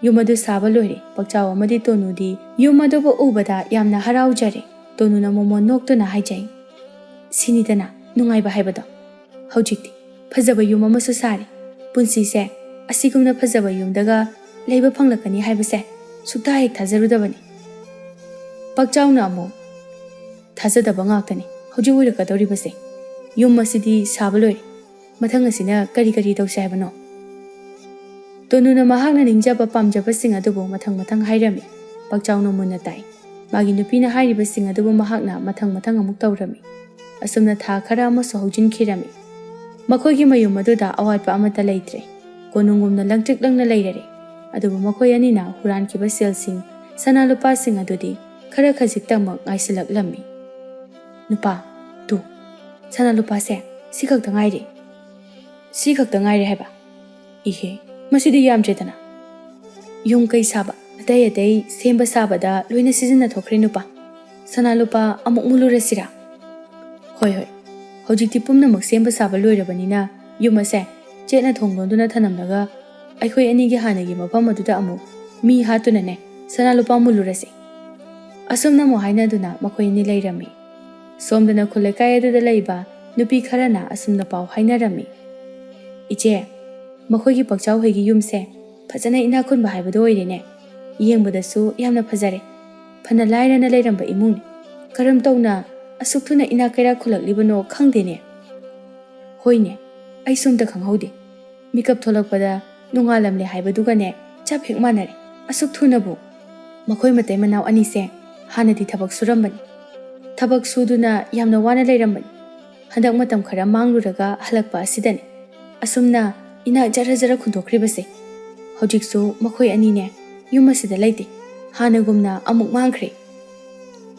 ꯌꯨꯝ ꯑꯗꯨ ꯁꯥꯕ ꯂꯣꯏꯔꯦ꯫ ꯄꯛꯆꯥꯎ ꯑꯃꯗꯤ ꯇꯣꯅꯨꯗꯤ ꯌꯨꯝ ꯑꯗꯨꯕꯨ ꯎꯕꯗ ꯌꯥꯝꯅ ꯍꯔꯥꯎꯖꯔꯦ꯫ ꯇꯣꯅꯨꯅ ꯃꯣꯃꯣꯟ ꯅꯣꯛꯇꯨꯅ ꯍꯥꯏꯖꯩ, "ꯁꯤꯅꯤꯗꯅ ꯅꯨꯡꯉꯥꯏꯕ ꯍꯥꯏꯕꯗꯣ꯫ ꯍꯧꯖꯤꯛꯇꯤ ꯐꯖꯕ ꯌꯨꯝ ꯑꯃꯁꯨ ꯁꯥꯔꯦ꯫ ꯄꯨꯟꯁꯤꯁꯦ ꯑꯁꯤꯒꯨꯝꯅ ꯐꯖꯕ ꯌꯨꯝꯗꯒ ꯂꯩꯕ ꯐꯪꯂꯛꯀꯅꯤ ꯍꯥꯏꯕꯁꯦ ꯁꯨꯛꯊꯥ ꯍꯦꯛ ꯊꯥꯖꯔꯨꯗꯕꯅꯤ"꯫ ꯄꯛꯆꯥꯎꯅ ꯑꯃꯨꯛ, "ꯊꯥꯖꯗꯕ ꯉꯥꯛꯇꯅꯤ ꯍꯧꯖꯤꯛ ꯑꯣꯏꯔꯛꯀꯗꯧꯔꯤꯕꯁꯦ꯫ ꯌꯨꯝ ꯑꯁꯤꯗꯤ ꯁꯥꯕ ꯂꯣꯏꯔꯦ꯫ ꯃꯊꯪ ꯑꯁꯤꯅ ꯀꯔꯤ ꯀꯔꯤ ꯇꯧꯁꯦ ꯍꯥꯏꯕꯅꯣ?" ꯇꯣꯅꯨꯅ ꯃꯍꯥꯛꯅ ꯅꯤꯡꯖꯕ ꯄꯥꯝꯖꯕꯁꯤꯡ ꯑꯗꯨꯕꯨ ꯃꯊꯪ ꯃꯊꯪ ꯍꯥꯏꯔꯝꯃꯤ꯫ ꯄꯛꯆꯥꯎꯅ ꯃꯨꯟꯅ ꯇꯥꯏ꯫ ꯃꯥꯒꯤ ꯅꯨꯄꯤꯅ ꯍꯥꯏꯔꯤꯕꯁꯤꯡ ꯑꯗꯨꯕꯨ ꯃꯍꯥꯛꯅ ꯃꯊꯪ ꯃꯊꯪ ꯑꯃꯨꯛ ꯇꯧꯔꯝꯃꯤ꯫ ꯑꯁꯨꯝꯅ ꯊꯥ ꯈꯔ ꯑꯃꯁꯨ ꯍꯧꯖꯤꯟꯈꯤꯔꯝꯃꯤ꯫ ꯃꯈꯣꯏꯒꯤ ꯃꯌꯨꯝ ꯑꯗꯨꯗ ꯑꯋꯥꯠꯄ ꯑꯃꯠꯇ ꯂꯩꯇ꯭ꯔꯦ꯫ ꯀꯣꯅꯨꯡꯒꯨꯝꯅ ꯂꯪꯇ꯭ꯔꯤꯛ ꯂꯪꯅ ꯂꯩꯔꯔꯦ꯫ ꯑꯗꯨꯕꯨ ꯃꯈꯣꯏ ꯑꯅꯤꯅ ꯍꯨꯔꯥꯟꯈꯤꯕ ꯁꯦꯜꯁꯤꯡ ꯁꯅꯥ ꯂꯨꯄꯥꯁꯤꯡ ꯑꯗꯨꯗꯤ ꯈꯔ ꯈꯖꯤꯛꯇꯃꯛ ꯉꯥꯏꯁꯤꯜꯂꯛꯂꯝꯃꯤ꯫ "ꯅꯨꯄꯥ, ꯇꯨ, ꯁꯅꯥ ꯂꯨꯄꯥꯁꯦ ꯁꯤ ꯈꯛꯇ ꯉꯥꯏꯔꯦ꯫" "ꯁꯤ ꯈꯛꯇ ꯉꯥꯏꯔꯦ ꯍꯥꯏꯕ? ꯏꯍꯦ, ꯃꯁꯤꯗꯤ ꯌꯥꯝꯗ꯭ꯔꯦꯗꯅ꯫" "ꯌꯨꯝ ꯀꯩ ꯁꯥꯕ, ꯑꯇꯩ ꯑꯇꯩ ꯁꯦꯝꯕ ꯁꯥꯕꯗ ꯂꯣꯏꯅ ꯁꯤꯖꯤꯟꯅꯊꯣꯛꯈ꯭ꯔꯦ ꯅꯨꯄꯥ꯫ ꯁꯅꯥ ꯂꯨꯄꯥ ꯑꯃꯨꯛ ꯃꯨꯜꯂꯨꯔꯁꯤꯔꯥ?" "ꯍꯣꯏ, ꯍꯣꯏ, ꯍꯧꯖꯤꯛꯇꯤ ꯄꯨꯝꯅꯃꯛ ꯁꯦꯝꯕ ꯁꯥꯕ ꯂꯣꯏꯔꯕꯅꯤꯅ ꯌꯨꯝ ꯑꯁꯦ ꯆꯦꯠꯅ ꯊꯣꯡ ꯂꯣꯟꯗꯨꯅ ꯊꯅꯝꯂꯒ ꯑꯩꯈꯣꯏ ꯑꯅꯤꯒꯤ ꯍꯥꯟꯅꯒꯤ ꯃꯐꯝ ꯑꯗꯨꯗ ꯑꯃꯨꯛ ꯃꯤ ꯍꯥꯠꯇꯨꯅꯅꯦ ꯁꯅꯥ ꯂꯨꯄꯥ ꯃꯨꯜꯂꯨꯔꯁꯤ꯫" ꯑꯁꯨꯝꯅ ꯑꯃꯨꯛ ꯍꯥꯏꯅꯗꯨꯅ ꯃꯈꯣꯏ ꯑꯅꯤ ꯂꯩꯔꯝꯃꯤ꯫ ꯁꯣꯝꯗꯅ ꯈꯨꯜ ꯂꯩꯀꯥꯏ ꯑꯗꯨꯗ ꯂꯩꯕ ꯅꯨꯄꯤ ꯈꯔꯅ ꯑꯁꯨꯝꯅ ꯄꯥꯎ ꯍꯥꯏꯅꯔꯝꯃꯤ꯫ "ꯏꯆꯦ, ꯃꯈꯣꯏꯒꯤ ꯄꯛꯆꯥꯎ ꯍꯣꯏꯒꯤ ꯌꯨꯝꯁꯦ ꯐꯖꯅ ꯏꯅꯥꯛ ꯈꯨꯟꯕ ꯍꯥꯏꯕꯗꯣ ꯑꯣꯏꯔꯦꯅꯦ꯫ ꯌꯦꯡꯕꯗꯁꯨ ꯌꯥꯝꯅ ꯐꯖꯔꯦ꯫ ꯐꯅ ꯂꯥꯏꯔꯅ ꯂꯩꯔꯝꯕ ꯏꯃꯨꯡꯅꯤ꯫ ꯀꯔꯝ ꯇꯧꯅ ꯑꯁꯨꯛ ꯊꯨꯅ ꯏꯅꯥꯛ ꯀꯩꯔꯥꯛ ꯈꯨꯜꯂꯛꯂꯤꯕꯅꯣ ꯈꯪꯗꯦꯅꯦ꯫" "ꯍꯣꯏꯅꯦ, ꯑꯩꯁꯨ ꯑꯝꯇ ꯈꯪꯍꯧꯗꯦ꯫ ꯃꯤꯀꯞ ꯊꯣꯛꯂꯛꯄꯗ ꯅꯣꯡꯉꯥꯜꯂꯝꯂꯦ ꯍꯥꯏꯕꯗꯨꯒꯅꯦ ꯆꯞ ꯍꯦꯛ ꯃꯥꯟꯅꯔꯦ꯫ ꯑꯁꯨꯛ ꯊꯨꯅꯕꯨ!" "ꯃꯈꯣꯏ ꯃꯇꯩ ꯃꯅꯥꯎ ꯑꯅꯤꯁꯦ ꯍꯥꯟꯅꯗꯤ ꯊꯕꯛ ꯁꯨꯔꯝꯕꯅꯤ꯫ ꯊꯕꯛ ꯁꯨꯗꯨꯅ ꯌꯥꯝꯅ ꯋꯥꯅ ꯂꯩꯔꯝꯕꯅꯤ꯫ ꯍꯟꯗꯛ ꯃꯇꯝ ꯈꯔ ꯃꯥꯡꯂꯨꯔꯒ ꯍꯜꯂꯛꯄ ꯑꯁꯤꯗꯅꯤ ꯑꯁꯨꯝꯅ ꯏꯅꯥꯛ ꯖꯔ ꯖꯔ ꯈꯨꯟꯗꯣꯛꯈ꯭ꯔꯤꯕꯁꯦ꯫ ꯍꯧꯖꯤꯛꯁꯨ ꯃꯈꯣꯏ ꯑꯅꯤꯅꯦ ꯌꯨꯝ ꯑꯁꯤꯗ ꯂꯩꯇꯦ꯫ ꯍꯥꯟꯅꯒꯨꯝꯅ ꯑꯃꯨꯛ ꯃꯥꯡꯈ꯭ꯔꯦ꯫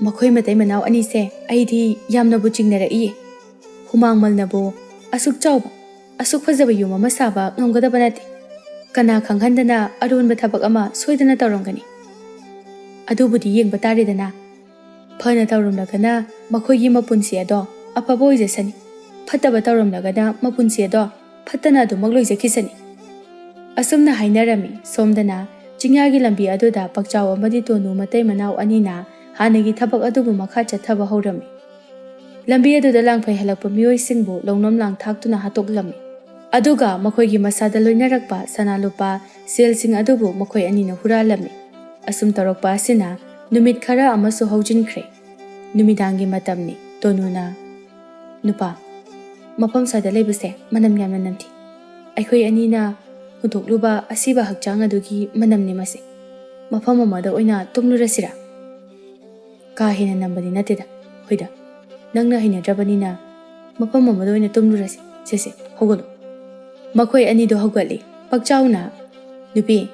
ꯃꯈꯣꯏ ꯃꯇꯩ ꯃꯅꯥꯎ ꯑꯅꯤꯁꯦ ꯑꯩꯗꯤ ꯌꯥꯝꯅꯕꯨ ꯆꯤꯡꯅꯔꯛꯏꯌꯦ꯫ ꯍꯨꯃꯥꯡꯃꯜꯅꯕꯨ ꯑꯁꯨꯛ ꯆꯥꯎꯕ, ꯑꯁꯨꯛ ꯐꯖꯕ ꯌꯨꯝ ꯑꯃ ꯁꯥꯕ ꯉꯝꯒꯗꯕ ꯅꯠꯇꯦ꯫ ꯀꯅꯥ ꯈꯪꯍꯟꯗꯅ ꯑꯔꯣꯟꯕ ꯊꯕꯛ ꯑꯃ ꯁꯣꯏꯗꯅ ꯇꯧꯔꯝꯒꯅꯤ꯫ ꯑꯗꯨꯕꯨꯗꯤ ꯌꯦꯡꯕ ꯇꯥꯔꯦꯗꯅ꯫ ꯐꯅ ꯇꯧꯔꯝꯂꯒꯅ ꯃꯈꯣꯏꯒꯤ ꯃꯄꯨꯟꯁꯤ ꯑꯗꯣ ꯑꯐꯕ ꯑꯣꯏꯖꯁꯅꯤ꯫ ꯐꯠꯇꯕ ꯇꯧꯔꯝꯂꯒꯅ ꯃꯄꯨꯟꯁꯤ ꯑꯗꯣ ꯐꯠꯇꯅ ꯑꯗꯨꯃꯛ ꯂꯣꯏꯖꯈꯤꯁꯅꯤ꯫" ꯑꯁꯨꯝꯅ ꯍꯥꯏꯅꯔꯝꯃꯤ꯫ ꯁꯣꯝꯗꯅ ꯆꯤꯡꯌꯥꯒꯤ ꯂꯝꯕꯤ ꯑꯗꯨꯗ ꯄꯛꯆꯥꯎ ꯑꯃꯗꯤ ꯇꯣꯅꯨ ꯃꯇꯩ ꯃꯅꯥꯎ ꯑꯅꯤꯅ ꯍꯥꯟꯅꯒꯤ ꯊꯕꯛ ꯑꯗꯨꯕꯨ ꯃꯈꯥ ꯆꯠꯊꯕ ꯍꯧꯔꯝꯃꯤ꯫ ꯂꯝꯕꯤ ꯑꯗꯨꯗ ꯂꯥꯡꯐꯩ ꯍꯜꯂꯛꯄ ꯃꯤꯑꯣꯏꯁꯤꯡꯕꯨ ꯂꯧꯅꯝ ꯂꯥꯡꯊꯥꯛꯇꯨꯅ ꯍꯥꯠꯇꯣꯛꯂꯝꯃꯤ꯫ ꯑꯗꯨꯒ ꯃꯈꯣꯏꯒꯤ ꯃꯁꯥꯗ ꯂꯣꯏꯅꯔꯛꯄ ꯁꯅꯥ ꯂꯨꯄꯥ ꯁꯦꯜꯁꯤꯡ ꯑꯗꯨꯕꯨ ꯃꯈꯣꯏ ꯑꯅꯤꯅ ꯍꯨꯔꯥꯜꯂꯝꯃꯤ꯫ ꯑꯁꯨꯝ ꯇꯧꯔꯛꯄ ꯑꯁꯤꯅ ꯅꯨꯃꯤꯠ ꯈꯔ ꯑꯃꯁꯨ ꯍꯧꯖꯤꯟꯈ꯭ꯔꯦ꯫ ꯅꯨꯃꯤꯗꯥꯡꯒꯤ ꯃꯇꯝꯅꯤ꯫ ꯇꯣꯅꯨꯅ, "ꯅꯨꯄꯥ, ꯃꯐꯝ ꯁ꯭ꯋꯥꯏꯗ ꯂꯩꯕꯁꯦ ꯃꯅꯝ ꯌꯥꯝꯅ ꯅꯝꯊꯤ꯫ ꯑꯩꯈꯣꯏ ꯑꯅꯤꯅ ꯍꯨꯟꯗꯣꯛꯂꯨꯕ ꯑꯁꯤꯕ ꯍꯛꯆꯥꯡ ꯑꯗꯨꯒꯤ ꯃꯅꯝꯅꯤ ꯃꯁꯤ꯫ ꯃꯐꯝ ꯑꯃꯗ ꯑꯣꯏꯅ ꯇꯨꯝꯂꯨꯔꯁꯤꯔꯥ?" "ꯀꯥ ꯍꯦꯟꯅ ꯅꯝꯕꯗꯤ ꯅꯠꯇꯦꯗ꯫ ꯍꯣꯏꯗ, ꯅꯪꯅ ꯍꯩꯅꯗ꯭ꯔꯕꯅꯤꯅ ꯃꯐꯝ ꯑꯃꯗ ꯑꯣꯏꯅ ꯇꯨꯝꯂꯨꯔꯁꯤ꯫ ꯁꯦ, ꯁꯦ, ꯍꯧꯒꯠꯂꯣ꯫" ꯃꯈꯣꯏ ꯑꯅꯤꯗꯣ ꯍꯧꯒꯠꯂꯤ꯫ ꯄꯛꯆꯥꯎꯅ, "ꯅꯨꯄꯤ,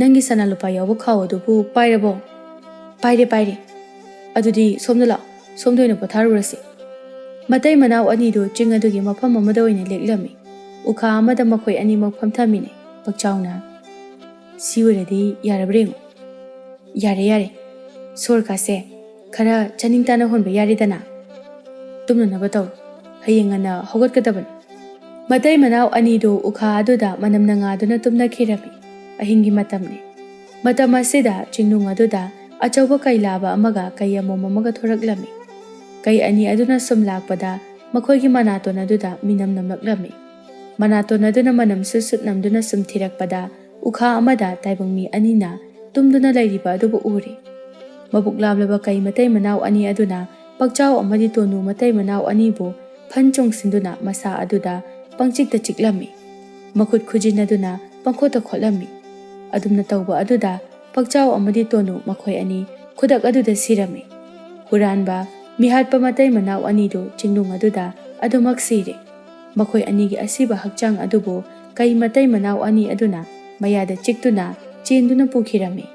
"ꯅꯪꯒꯤ ꯁꯅꯥ ꯂꯨꯄꯥ ꯌꯥꯎꯕ ꯈꯥꯎ ꯑꯗꯨꯕꯨ ꯄꯥꯏꯔꯕꯣ?" "ꯄꯥꯏꯔꯦ, ꯄꯥꯏꯔꯦ꯫ ꯑꯗꯨꯗꯤ ꯁꯣꯝꯗ ꯂꯥꯛꯑꯣ, ꯁꯣꯝꯗ ꯑꯣꯏꯅ ꯄꯣꯊꯥꯔꯨꯔꯁꯤ꯫" ꯃꯇꯩ ꯃꯅꯥꯎ ꯑꯅꯤꯗꯨ ꯆꯤꯡ ꯑꯗꯨꯒꯤ ꯃꯐꯝ ꯑꯃꯗ ꯑꯣꯏꯅ ꯂꯦꯛꯂꯝꯃꯤ꯫ ꯎꯈꯥ ꯑꯃꯗ ꯃꯈꯣꯏ ꯑꯅꯤꯃꯛ ꯐꯝꯊꯃꯤꯟꯅꯩ꯫ ꯄꯛꯆꯥꯎꯅ, "ꯁꯤ ꯑꯣꯏꯔꯗꯤ ꯌꯥꯔꯕ꯭ꯔꯥ ꯌꯦꯡꯉꯨ꯫" "ꯌꯥꯔꯦ, ꯌꯥꯔꯦ꯫ ꯁꯣꯔ ꯀꯥꯁꯦ ꯈꯔ ꯆꯥꯅꯤꯡ ꯇꯥꯅ ꯍꯣꯟꯕ ꯌꯥꯔꯦꯗꯅ꯫ ꯇꯨꯝꯅꯅꯕ ꯇꯧꯔꯣ꯫ ꯍꯌꯦꯡ ꯉꯟꯅ ꯍꯧꯒꯠꯀꯗꯕꯅꯤ꯫" ꯃꯇꯩ ꯃꯅꯥꯎ ꯑꯅꯤꯗꯨ ꯎꯈꯥ ꯑꯗꯨꯗ ꯃꯅꯝꯅ ꯉꯥꯗꯨꯅ ꯇꯨꯝꯅꯈꯤꯔꯝꯃꯤ꯫ ꯑꯍꯤꯡꯒꯤ ꯃꯇꯝꯅꯤ꯫ ꯃꯇꯝ ꯑꯁꯤꯗ ꯆꯤꯡꯅꯨꯡ ꯑꯗꯨꯗ ꯑꯆꯧꯕ ꯀꯩ ꯂꯥꯕ ꯑꯃꯒ ꯀꯩ ꯑꯃꯣꯝ ꯑꯃꯒ ꯊꯣꯔꯛꯂꯝꯃꯤ꯫ ꯀꯩ ꯑꯅꯤ ꯑꯗꯨꯅ ꯁꯨꯝ ꯂꯥꯛꯄꯗ ꯃꯈꯣꯏꯒꯤ ꯃꯅꯥꯇꯣꯟ ꯑꯗꯨꯗ ꯃꯤꯅꯝ ꯅꯝꯂꯛꯂꯝꯃꯤ꯫ ꯃꯅꯥꯇꯣꯟ ꯑꯗꯨꯅ ꯃꯅꯝꯁꯨ ꯁꯨꯠ ꯅꯝꯗꯨꯅ ꯁꯨꯝ ꯊꯤꯔꯛꯄꯗ ꯎꯈꯥ ꯑꯃꯗ ꯇꯥꯏꯕꯪ ꯃꯤ ꯑꯅꯤꯅ ꯇꯨꯝꯗꯨꯅ ꯂꯩꯔꯤꯕ ꯑꯗꯨꯕꯨ ꯎꯔꯦ꯫ ꯃꯕꯨꯛ ꯂꯥꯝꯂꯕ ꯀꯩ ꯃꯇꯩ ꯃꯅꯥꯎ ꯑꯅꯤ ꯑꯗꯨꯅ ꯄꯛꯆꯥꯎ ꯑꯃꯗꯤ ꯇꯣꯅꯨ ꯃꯇꯩ ꯃꯅꯥꯎ ꯑꯅꯤꯕꯨ ꯐꯟ ꯆꯣꯡꯁꯤꯟꯗꯨꯅ ꯃꯁꯥ ꯑꯗꯨꯗ ꯄꯪꯆꯤꯛꯇ ꯆꯤꯛꯂꯝꯃꯤ꯫ ꯃꯈꯨꯠ ꯈꯨꯖꯤꯟ ꯑꯗꯨꯅ ꯄꯪꯈꯣꯠꯇ ꯈꯣꯠꯂꯝꯃꯤ꯫ ꯑꯗꯨꯝꯅ ꯇꯧꯕ ꯑꯗꯨꯗ ꯄꯛꯆꯥꯎ ꯑꯃꯗꯤ ꯇꯣꯅꯨ ꯃꯈꯣꯏ ꯑꯅꯤ ꯈꯨꯗꯛ ꯑꯗꯨꯗ ꯁꯤꯔꯝꯃꯤ꯫ ꯍꯨꯔꯥꯟꯕ, ꯃꯤꯍꯥꯠꯄ ꯃꯇꯩ ꯃꯅꯥꯎ ꯑꯅꯤꯗꯨ ꯆꯤꯡꯅꯨꯡ ꯑꯗꯨꯗ ꯑꯗꯨꯃꯛ ꯁꯤꯔꯦ꯫ ꯃꯈꯣꯏ ꯑꯅꯤꯒꯤ ꯑꯁꯤꯕ ꯍꯛꯆꯥꯡ ꯑꯗꯨꯕꯨ ꯀꯩ ꯃꯇꯩ ꯃꯅꯥꯎ ꯑꯅꯤ ꯑꯗꯨꯅ ꯃꯌꯥꯗ ꯆꯤꯛꯇꯨꯅ ꯆꯦꯟꯗꯨꯅ ꯄꯨꯈꯤꯔꯝꯃꯤ꯫